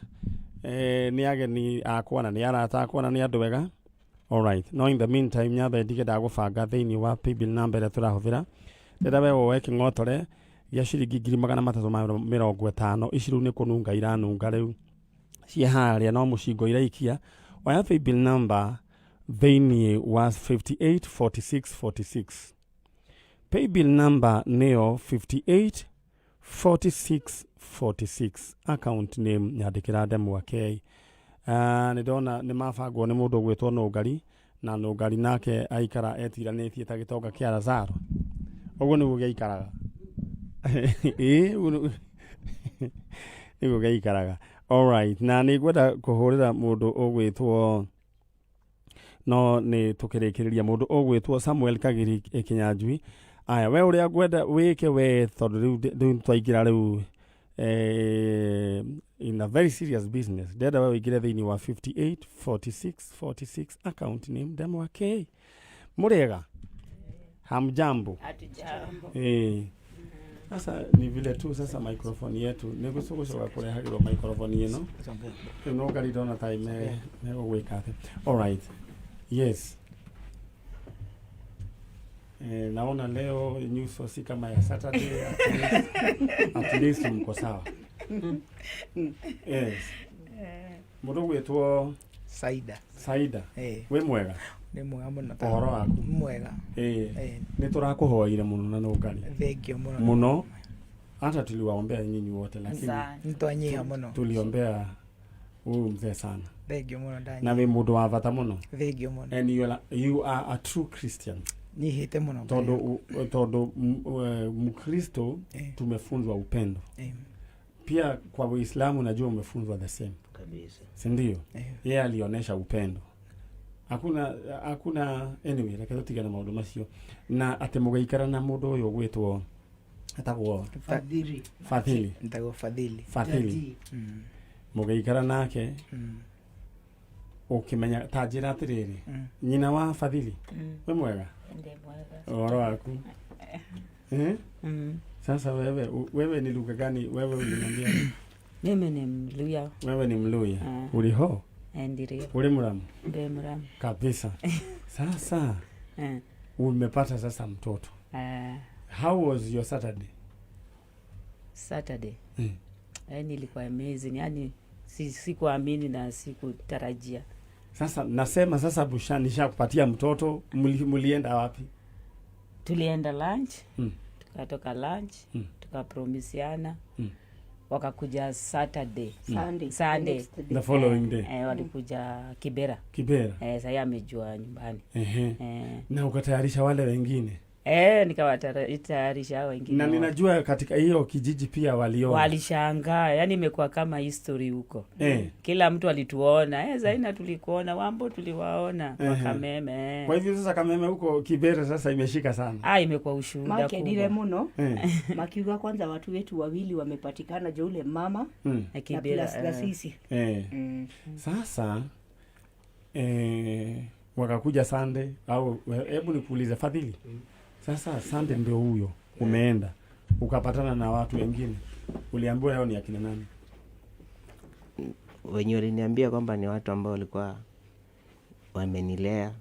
eh, nĩ ageni akwa na nĩ arata akwa na nĩ andũ ega alright no in the meantime nyambe ndige ndagũbanga thĩinĩ wa paybill number ĩrĩa tũrahũthĩra ndĩrenda we woe kĩng'otore gĩa ciringi 350,000 ici rĩu nĩ kũnunga iranunga rĩu ciĩ harĩa no mũcingo iraikia oya paybill number thĩinĩ wa 584646 paybill number nĩyo 584646 account name nyandĩkĩra ndemwa K uh, nĩ ndona nĩ mabangwo nĩ mũndũ ũgwĩtwo nũngari na nũngari nake aikara etiranĩtie ta gĩtonga kĩa Lazaro ũguo nĩguo gĩaikaraga ĩĩ ũguo nĩguo gĩaikaraga alright na nĩ ngwenda kũhũrĩra mũndũ ũgwĩtwo no nĩ tũkĩrĩkĩrĩria mũndũ ũgwĩtwo Samuel Kagiri Kinyanjui aya we ũrĩa ngwenda wĩke we tondũ rĩu rĩu twaingĩra rĩu eh, in a very serious business ndĩrenda we ũingĩre thĩinĩ wa 58 46 46 account name ndemwa K mũrĩega hamjambo Hatujambo. eh sasa ni vile tu sasa microphone yetu nĩ gũcoka kũrehagĩrwo microphone ĩno rĩu no ngari ndona ta me megũgwĩka atĩ alright yes Eh, naona leo nyuso si kama ya Saturday at least, at least mko sawa yes mũndũ gwĩtwo Saida Saida Eh. wĩ mwega Nĩ mwega mũno ũhoro waku mwega Eh, Eh. nĩ tũrakũhoire mũno na nũngari Thank you mũno mũno hata tuliwaombea nyinyi wote lakini Nĩ twanyiha mũno tuliombea huyu mzee sana Thengio mũno Na ndanyihia. wĩ mũndũ wa bata mũno. Thengio mũno. And you are a true Christian. Nyihĩte mũno. Tondũ Mkristo tumefunzwa upendo. Pia kwa Uislamu najua umefunzwa the same. Kabisa. Si ndio? Eh. Yeye alionyesha upendo. Hakuna anyway, reke tũtigane maũndũ macio na atĩ mũgĩikara na mũndũ ũyũ ũgwĩtwo etagwo Fadhili. Fadhili. Nitagwo Fadhili. Fadhili. Mm. Mũgĩikara nake Mm. ũkĩmenya ta njĩra atĩrĩrĩ Mm. nyina wa Fadhili Mm. wĩ mwega Ndi mwega. ũhoro waku eh? Mm. Sasa wewe wewe ni lugha gani wewe uliniambia? Mimi ni Mluya. Wewe ni Mluya. Ah. Uliho? Eh, Ndiyo. Uli Mramu? Ndiye Mramu. Kabisa. Sasa Eh. umepata sasa mtoto. Ah, How was your Saturday? Saturday. Mm. Yaani ilikuwa amazing. Yaani sikuamini na sikutarajia. Sasa nasema sasa busha nishakupatia mtoto, mulienda wapi? Tulienda lunch, Mm. tukatoka lunch, Mm. tukapromisiana. Mm. Wakakuja Saturday. Mm. Sunday. Sunday. Sunday. The next day. The following day. Eh, walikuja Kibera. Kibera. Eh, sasa amejua nyumbani. Ehe. Eh. Na ukatayarisha wale wengine. Eh, nikawatayarisha hao wengine. Na wote. ninajua katika hiyo kijiji pia waliona. Walishangaa, yani imekuwa kama history huko. Eh. Kila mtu alituona, eh, Zaina tulikuona, Wambo tuliwaona, Ehe. Wakameme. Eh. Kwa hivyo sasa Kameme huko Kibera sasa imeshika sana. Ah, imekuwa ushuhuda Makenire kubwa. muno Eh. makiuga kwanza watu wetu wawili wamepatikana jo ule mama Mm. na Kibera, plus na eh. sisi Eh. Sasa wakakuja Sunday au hebu nikuulize Fadhili. Sasa Sunday ndio huyo umeenda ukapatana na watu wengine, uliambiwa hao ni akina nani? Wenye waliniambia kwamba ni watu ambao walikuwa wamenilea,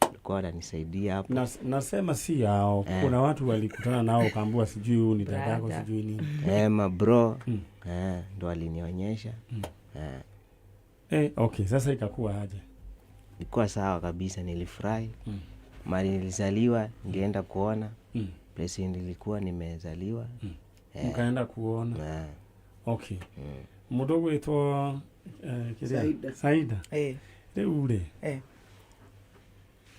walikuwa wananisaidia hapo. Nasema si hao, Eh. kuna watu walikutana nao ukaambiwa sijui huyu ni dadako Brother. sijui nini. Eh, mabro eh, ndo walinionyesha eh. Eh, okay, sasa ikakuwa aje? Ilikuwa sawa kabisa, nilifurahi Mm. mali nilizaliwa, nilienda kuona Mm. place nilikuwa nimezaliwa Mm. eh. Mkaenda kuona. Eh. Okay. Mũndũ ũgwĩtwo kĩrĩa? Saida. Saida. Eh. Rĩu rĩ Eh.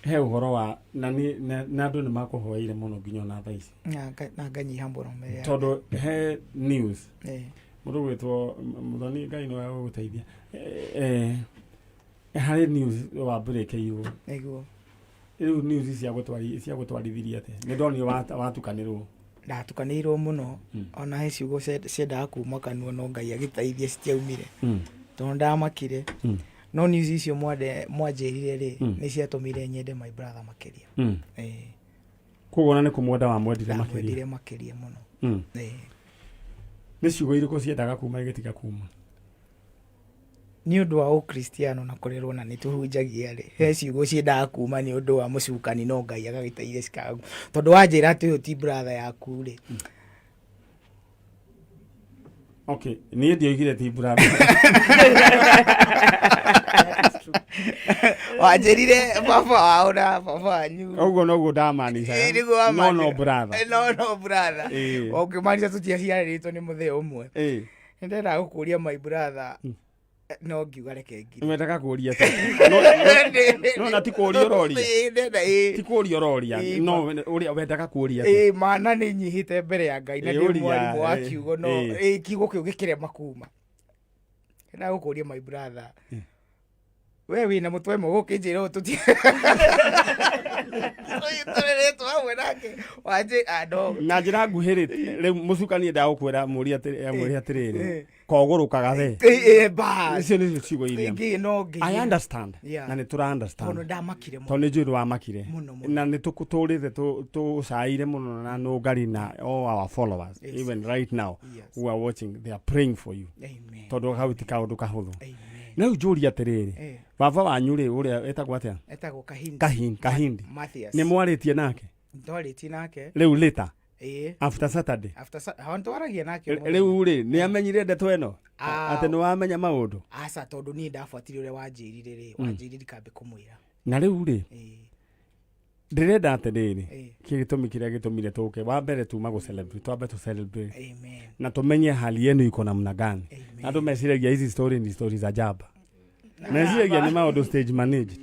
he ũhoro wa na nĩ- na andũ nĩ makũhoeire mũno nginya ona thaa ici Na nganyiha mũno mbere ya tondũ he news Eh. mũndũ ũgwĩtwo mũthoni Ngai nĩwe ũgũteithia harĩ news wambĩrĩkĩirwo Nĩguo. rĩu news cia gũtwarithirie atĩa nĩ ndonire watukanĩrwo Ndatukanĩirwo mũno Mm. ona he ciugo ciendaga kuma kanua no Ngai agĩteithia citiaumire Mm. tondũ ndamakire Mm. no news icio mwanjĩrire rĩ Mm. nĩ ciatũmire nyende my brother makĩria Mm. Eh. koguo ona nĩ kũmwenda wamwendire Ndamwendire makĩria makĩria mũno Mm. Eh. nĩ ciugo irĩkũ ciendaga kuma igĩtiga kuma nĩ ũndũ wa ũkristiano na kũrerwo na nĩ tũhunjagia rĩ he ciugo ciendaga kuma nĩ ũndũ wa mũcukani no Ngai agagĩteithia cikaga tondũ wanjĩra atĩ ũyũ ti brother yaku rĩ okay niĩ ndioigire ti brother wanjĩrire baba wao na baba wanyu ũguo noguo ndamanicaga Ĩĩ, nĩguo no no wamaanisha. brother Eh, no no brother Ĩĩ. ũkĩmaanisha tũtiaciarĩtwo nĩ mũthee ũmwe Ĩĩ. nĩndendaga gũkũria my brother no ngiuga reke ngire wendaga kũria atĩa? No, na ti kũria ũroria Ĩĩ, ndenda, ĩĩ. ti kũria ũroria Ĩĩ, no ũrĩa wendaga kũria atĩa? ĩĩ mana nĩ nyihĩte mbere ya Ngai na Ĩĩ, ndĩ ũria, mwarimũ wa ĩĩ, kiugo no ĩĩ. ĩĩ, kiugo kĩu gĩkĩrema kuma ndendaga gũkũria my brother we wĩna mũtwe mwe gũkĩnjĩra ũũ tũti tũreretwo hamwe nake wanjĩ ah, no na njĩra nguhĩ rĩ rĩu mũcukani endaga gũkwĩra mũrie atĩrĩrĩ Ĩĩ. kogũrũkaga we Ĩĩ, ĩĩ, bas. icio nĩcio ciugo iria Ingĩ no ngĩire. I understand Yeah. na nĩ tũra understand Tondũ ndamakire mũno. tondũ nĩ njũĩ nĩwamakire Mũno, mũno. na nĩ tũtũrĩte tũcaire mũno na nũngari na all our followers Yes. even right now Yes. who are watching they are praying for you Amen. tondũ hau ti kaũndũ kahũthũ na rĩu njũrie atĩrĩrĩ Eh. baba wanyu rĩ ũrĩa etagwo atĩa Etagwo Kahindi. Kahindi Mathias. nĩ mwarĩtie nake Ntwarĩtie nake rĩu later Ĩĩ. after Saturday After hao ntwaragia nake ũmũthĩ. rĩu rĩ nĩ amenyire ndeto ĩno Ah. atĩ nĩ wamenya maũndũ aca tondũ niĩ ndabuatire ũrĩa wanjĩrire rĩ Mm. wanjĩrire ndikambe kũmwĩra na rĩu rĩ ndĩrenda atĩrĩrĩ Ĩĩ. kĩgĩtũmi kĩrĩa gĩtũmire tũke wa mbere tuma gũ celebrate twambe tũ celebrate Amen. na tũmenye hali yenu iko namna gani andũ meciragia hizi story ni story za jaba Meciragia nĩ maũndũ stage managed.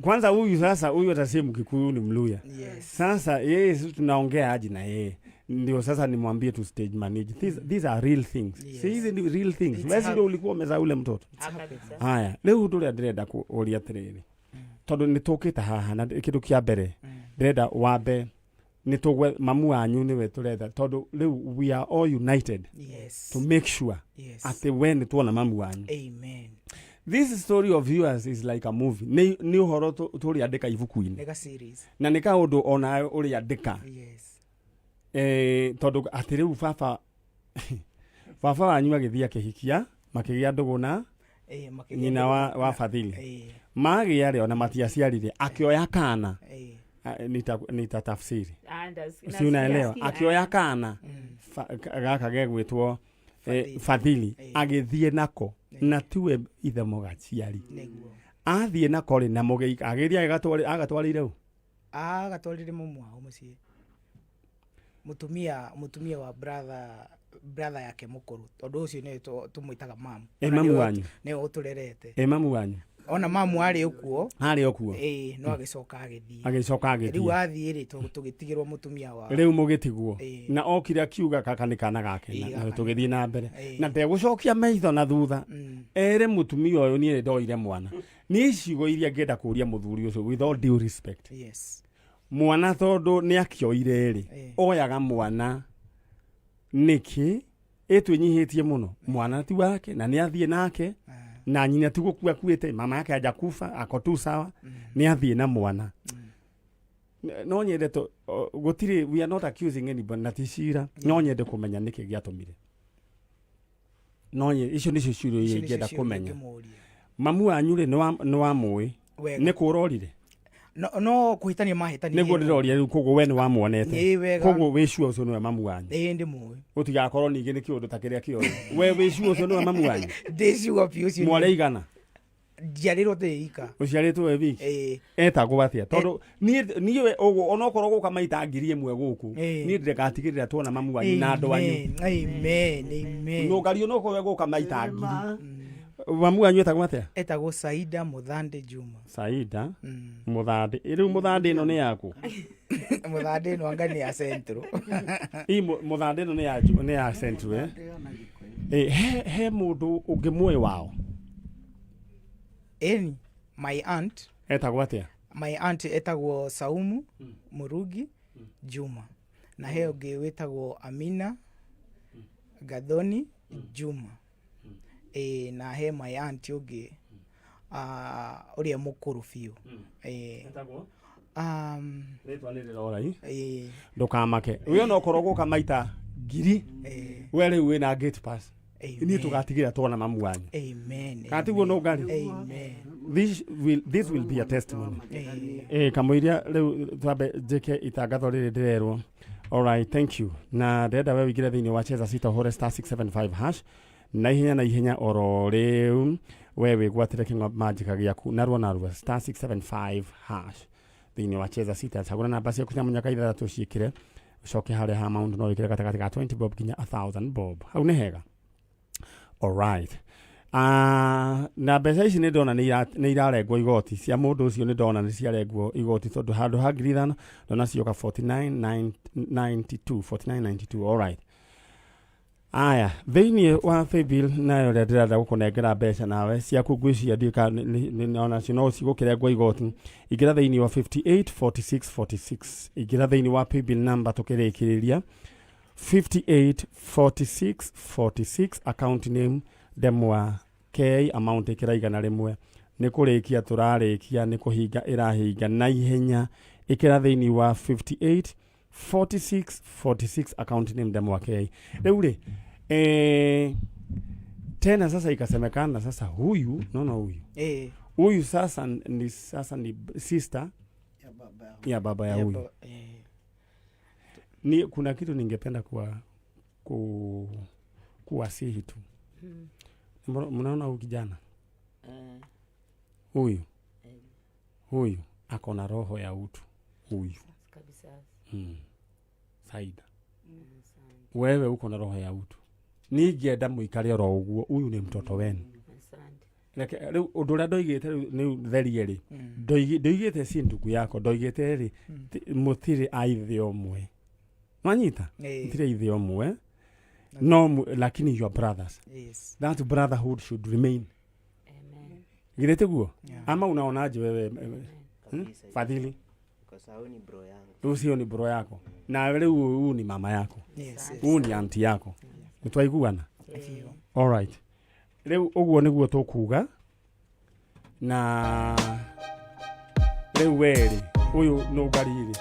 Kwanza huyu sasa, huyu hata si Mkikuyu, ni Mluya. Sasa yeye, sisi tunaongea aje na yeye ndio sasa nimwambie tu stage manage? These are real things. Si hizi ni real things? It's Wewe si ndio ulikuwa umezaa ule mtoto? Kabisa. Haya, rĩu ũndũ ũrĩa ndĩrenda kũũria atĩrĩrĩ, tondũ nĩ tũkĩte haha na kĩndũ kĩa mbere ndĩrenda wambe nĩ tũgwe mamu wanyu nĩwe tũretha, tondũ rĩu we are all united to make sure atĩ we nĩ tuona mamu wanyu. Amen. This story of yours is like a movie. Nĩ ũhoro tũrĩandĩka ibuku-inĩ. Nĩ ga series. Na nĩ kaũndũ onawe ũrĩandĩka. Tondũ atĩ rĩu baba wanyu agĩthiĩ akĩhikia, makĩgĩa ndũgũ na Makĩgĩa nyina ndũgũ wa Fadhili. Magĩa rĩ, ona matiaciarire, akĩoya kana. Nita tafsiri. Ah, Si unaelewa? nasikia. Akĩoya kana gaka gegwĩtwo Fadhili, agĩthiĩ nako na tiwe ithe mũgaciari. Nĩguo. Athiĩ nako rĩ, na mũgĩika agĩthiĩ agatwarĩire ũ? Agatwarire mũmũ wao mũciĩ, mũtumia wa brother yake mũkũrũ, tondũ ũcio nĩwe tũmwĩtaga mamu. Ona Mamu nĩwe wanyu. Nĩwe ũtũrerete. Mamu wanyu. Ona mamu arĩ ũkuo. Arĩ o kuo. Ĩĩ, no agĩcoka agĩthiĩ. Agĩcoka agĩthiĩ. Rĩu athiĩ rĩ, tũgĩtigĩrwo mũtumia wa Rĩu mũgĩtigwo. Ĩĩ. Na okire akiuga kaka nĩ kana gake Ĩĩ, na gaka tũgĩthiĩ na mbere. Ĩĩ. Na ndegũcokia maitho na thutha ere mũtumia ũyũ, niĩ ndoire mwana. Niĩ ciugo iria ngĩenda kũria mũthuri ũcio, with all due respect, mwana tondũ nĩ akĩoire rĩ, oyaga mwana nĩkĩ? Ĩtwĩnyihĩtie mũno, mwana ti wake na nĩ athiĩ nake, na nyina ti gũkua akuĩte, mama yake hajakufa, ako tu sawa, nĩ athiĩ na mwana. No nyende gũtirĩ, we are not accusing anybody na ti cira, no nyende kũmenya nĩkĩ gĩatũmire. No icio nĩcio ciũria iria Icio nĩcio ingĩenda ciũria kũmenya. ingĩmũũria. Mamu wanyu rĩ, nĩ wamũĩ? Wega. Nĩ kũrorire? No kũhĩtania mahĩtanirie. Nĩguo ndĩroria rĩu, koguo we nĩ wamuonete? Ĩĩ, wega. Koguo wĩ sure ũcio nĩwe mamu wanyu? Ĩĩ, ndĩmũĩ. Gũtigakorwo ningĩ nĩ kĩũndũ ta kĩrĩa kĩoĩ. We wĩ sure ũcio nĩwe mamu wanyu? Ndĩ sure biũ ũcio. Mwarĩ igana? Njiarĩrwo ndĩ ika. Ũciarĩtwo we wiki? Ĩĩ. Etagwo atĩa? Tondũ niĩ we ũguo onokorwo gũka maita 1000 gũkũ, niĩ ndĩgatigĩrĩra tuona mamu wanyu na andũ anyu. Amen, amen. Nũngario nokorwo we gũka maita ngiri. Mamu wanyu etagwo atĩa? Etagwo Saida Mũthande Juma. Saida Mũthande. Rĩu mũthande ĩno nĩ yaku? Mũthande ĩno anga nĩ ya Central. Ii mũthande ĩno nĩ ya Central, eh? He mũndũ ũngĩ muoĩ wao? Ĩni, my aunt. Etagwo atĩa? My aunt etagwo Saumu Murugi Juma, na he ũngĩ wĩtagwo Amina Gathoni Juma. Ĩĩ, na he my aunt ũngĩ ũrĩa mũkũrũ biũ. Ĩĩ. Etagwo? Rĩtwa nĩ rĩrora ii. Ĩĩ. Ndũkamake. We onokorwo gũka maita ngiri, we rĩu wĩna gate pass. Amen. Niĩ tũgatigĩra tuona mamu wanyu. Amen. Kana tiguo nũngari? Amen. This will be a testimony. Kamũiria rĩu twambe njĩke itangatho rĩrĩ ndĩrerwo. Alright, thank you. Na ndĩrenda we ũingĩre thĩinĩ wa cheza sita, ũhũre *675# na ihenya na ihenya oro rĩu, we wĩgwatĩre kĩng'omanjĩka gĩaku narua narua. *675# thĩinĩ wa cheza sita, cagũra namba ciaku cia mũnyaka ithathatũ, ciĩkĩre, ũcoke harĩa ha maũndũ no wĩkĩre gatagatĩ ga 20 bob nginya 1000 bob. Hau nĩ hega. Alright. Na mbeca ici nĩ ndona nĩ irarengwo igoti cia mũndũ ũcio, nĩ ndona nĩ ciarengwo igoti, tondũ handũ ha 5,000 ndona cioka 4992, 4992. Alright. Aya, thĩinĩ wa paybill nayo ũrĩa ndĩrenda gũkũnengera mbeca nawe ciaku, ngwĩciria ndiũĩ kana onacio no cigũkĩrengwo igoti. Ingĩra thĩinĩ wa 58 46 46, ingĩra thĩinĩ wa paybill number tũkĩrĩkĩrĩria, 58 46 46, account name Ndemwa K, amount ĩkĩra 100. Nĩ kũrĩkia tũrarĩkia, nĩ kũhinga ĩrahinga na ihenya. Ĩkĩra thĩinĩ wa 58 46 46, account name Ndemwa K. Rĩu rĩ, tena sasa ikasemekana sasa huyu naona huyu huyu sasa ni sister ya baba ya huyu. Ni kuna kitu ningependa kuwasihi tu. Mnaona huyu kijana huyu, huyu ako na roho ya utu huyu. Kabisa. Saida, wewe uko na roho ya utu, ningĩenda mũikare oro ũguo. Huyu ni mtoto wenu. Asante. Reke rĩu ũndũ ũrĩa ndoigĩte rĩu nĩ therie rĩ, ndoigĩte si ndugu yako, ndoigĩte rĩ, mũtirĩ a ithe ũmwe, nwanyita? Ĩĩ. Mũtirĩ a ithe ũmwe no lakini your brothers. That brotherhood should remain. Githĩ tiguo? Ama unaonaje wewe, Fadhili? Kwa sababu ni bro yangu. Rĩu ni bro yako na rĩu huu ni mama yako. Yes. Huu ni auntie yako, nĩtwaiguana? Biũ. Alright, rĩu ũguo nĩguo tũkuga. Na rĩu werĩ ũyũ nũngariri.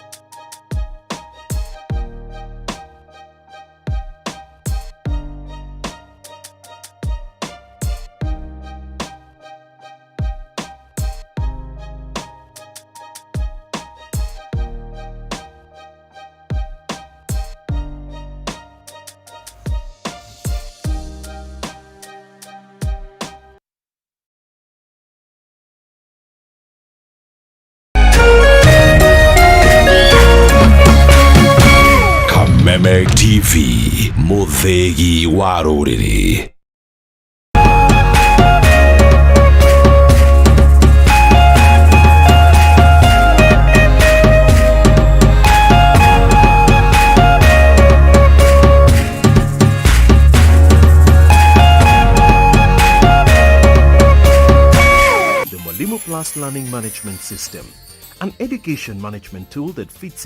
Kameme TV, mũthĩgi wa rũrĩrĩ. The Mwalimu Plus Learning Management System, an education management tool that fits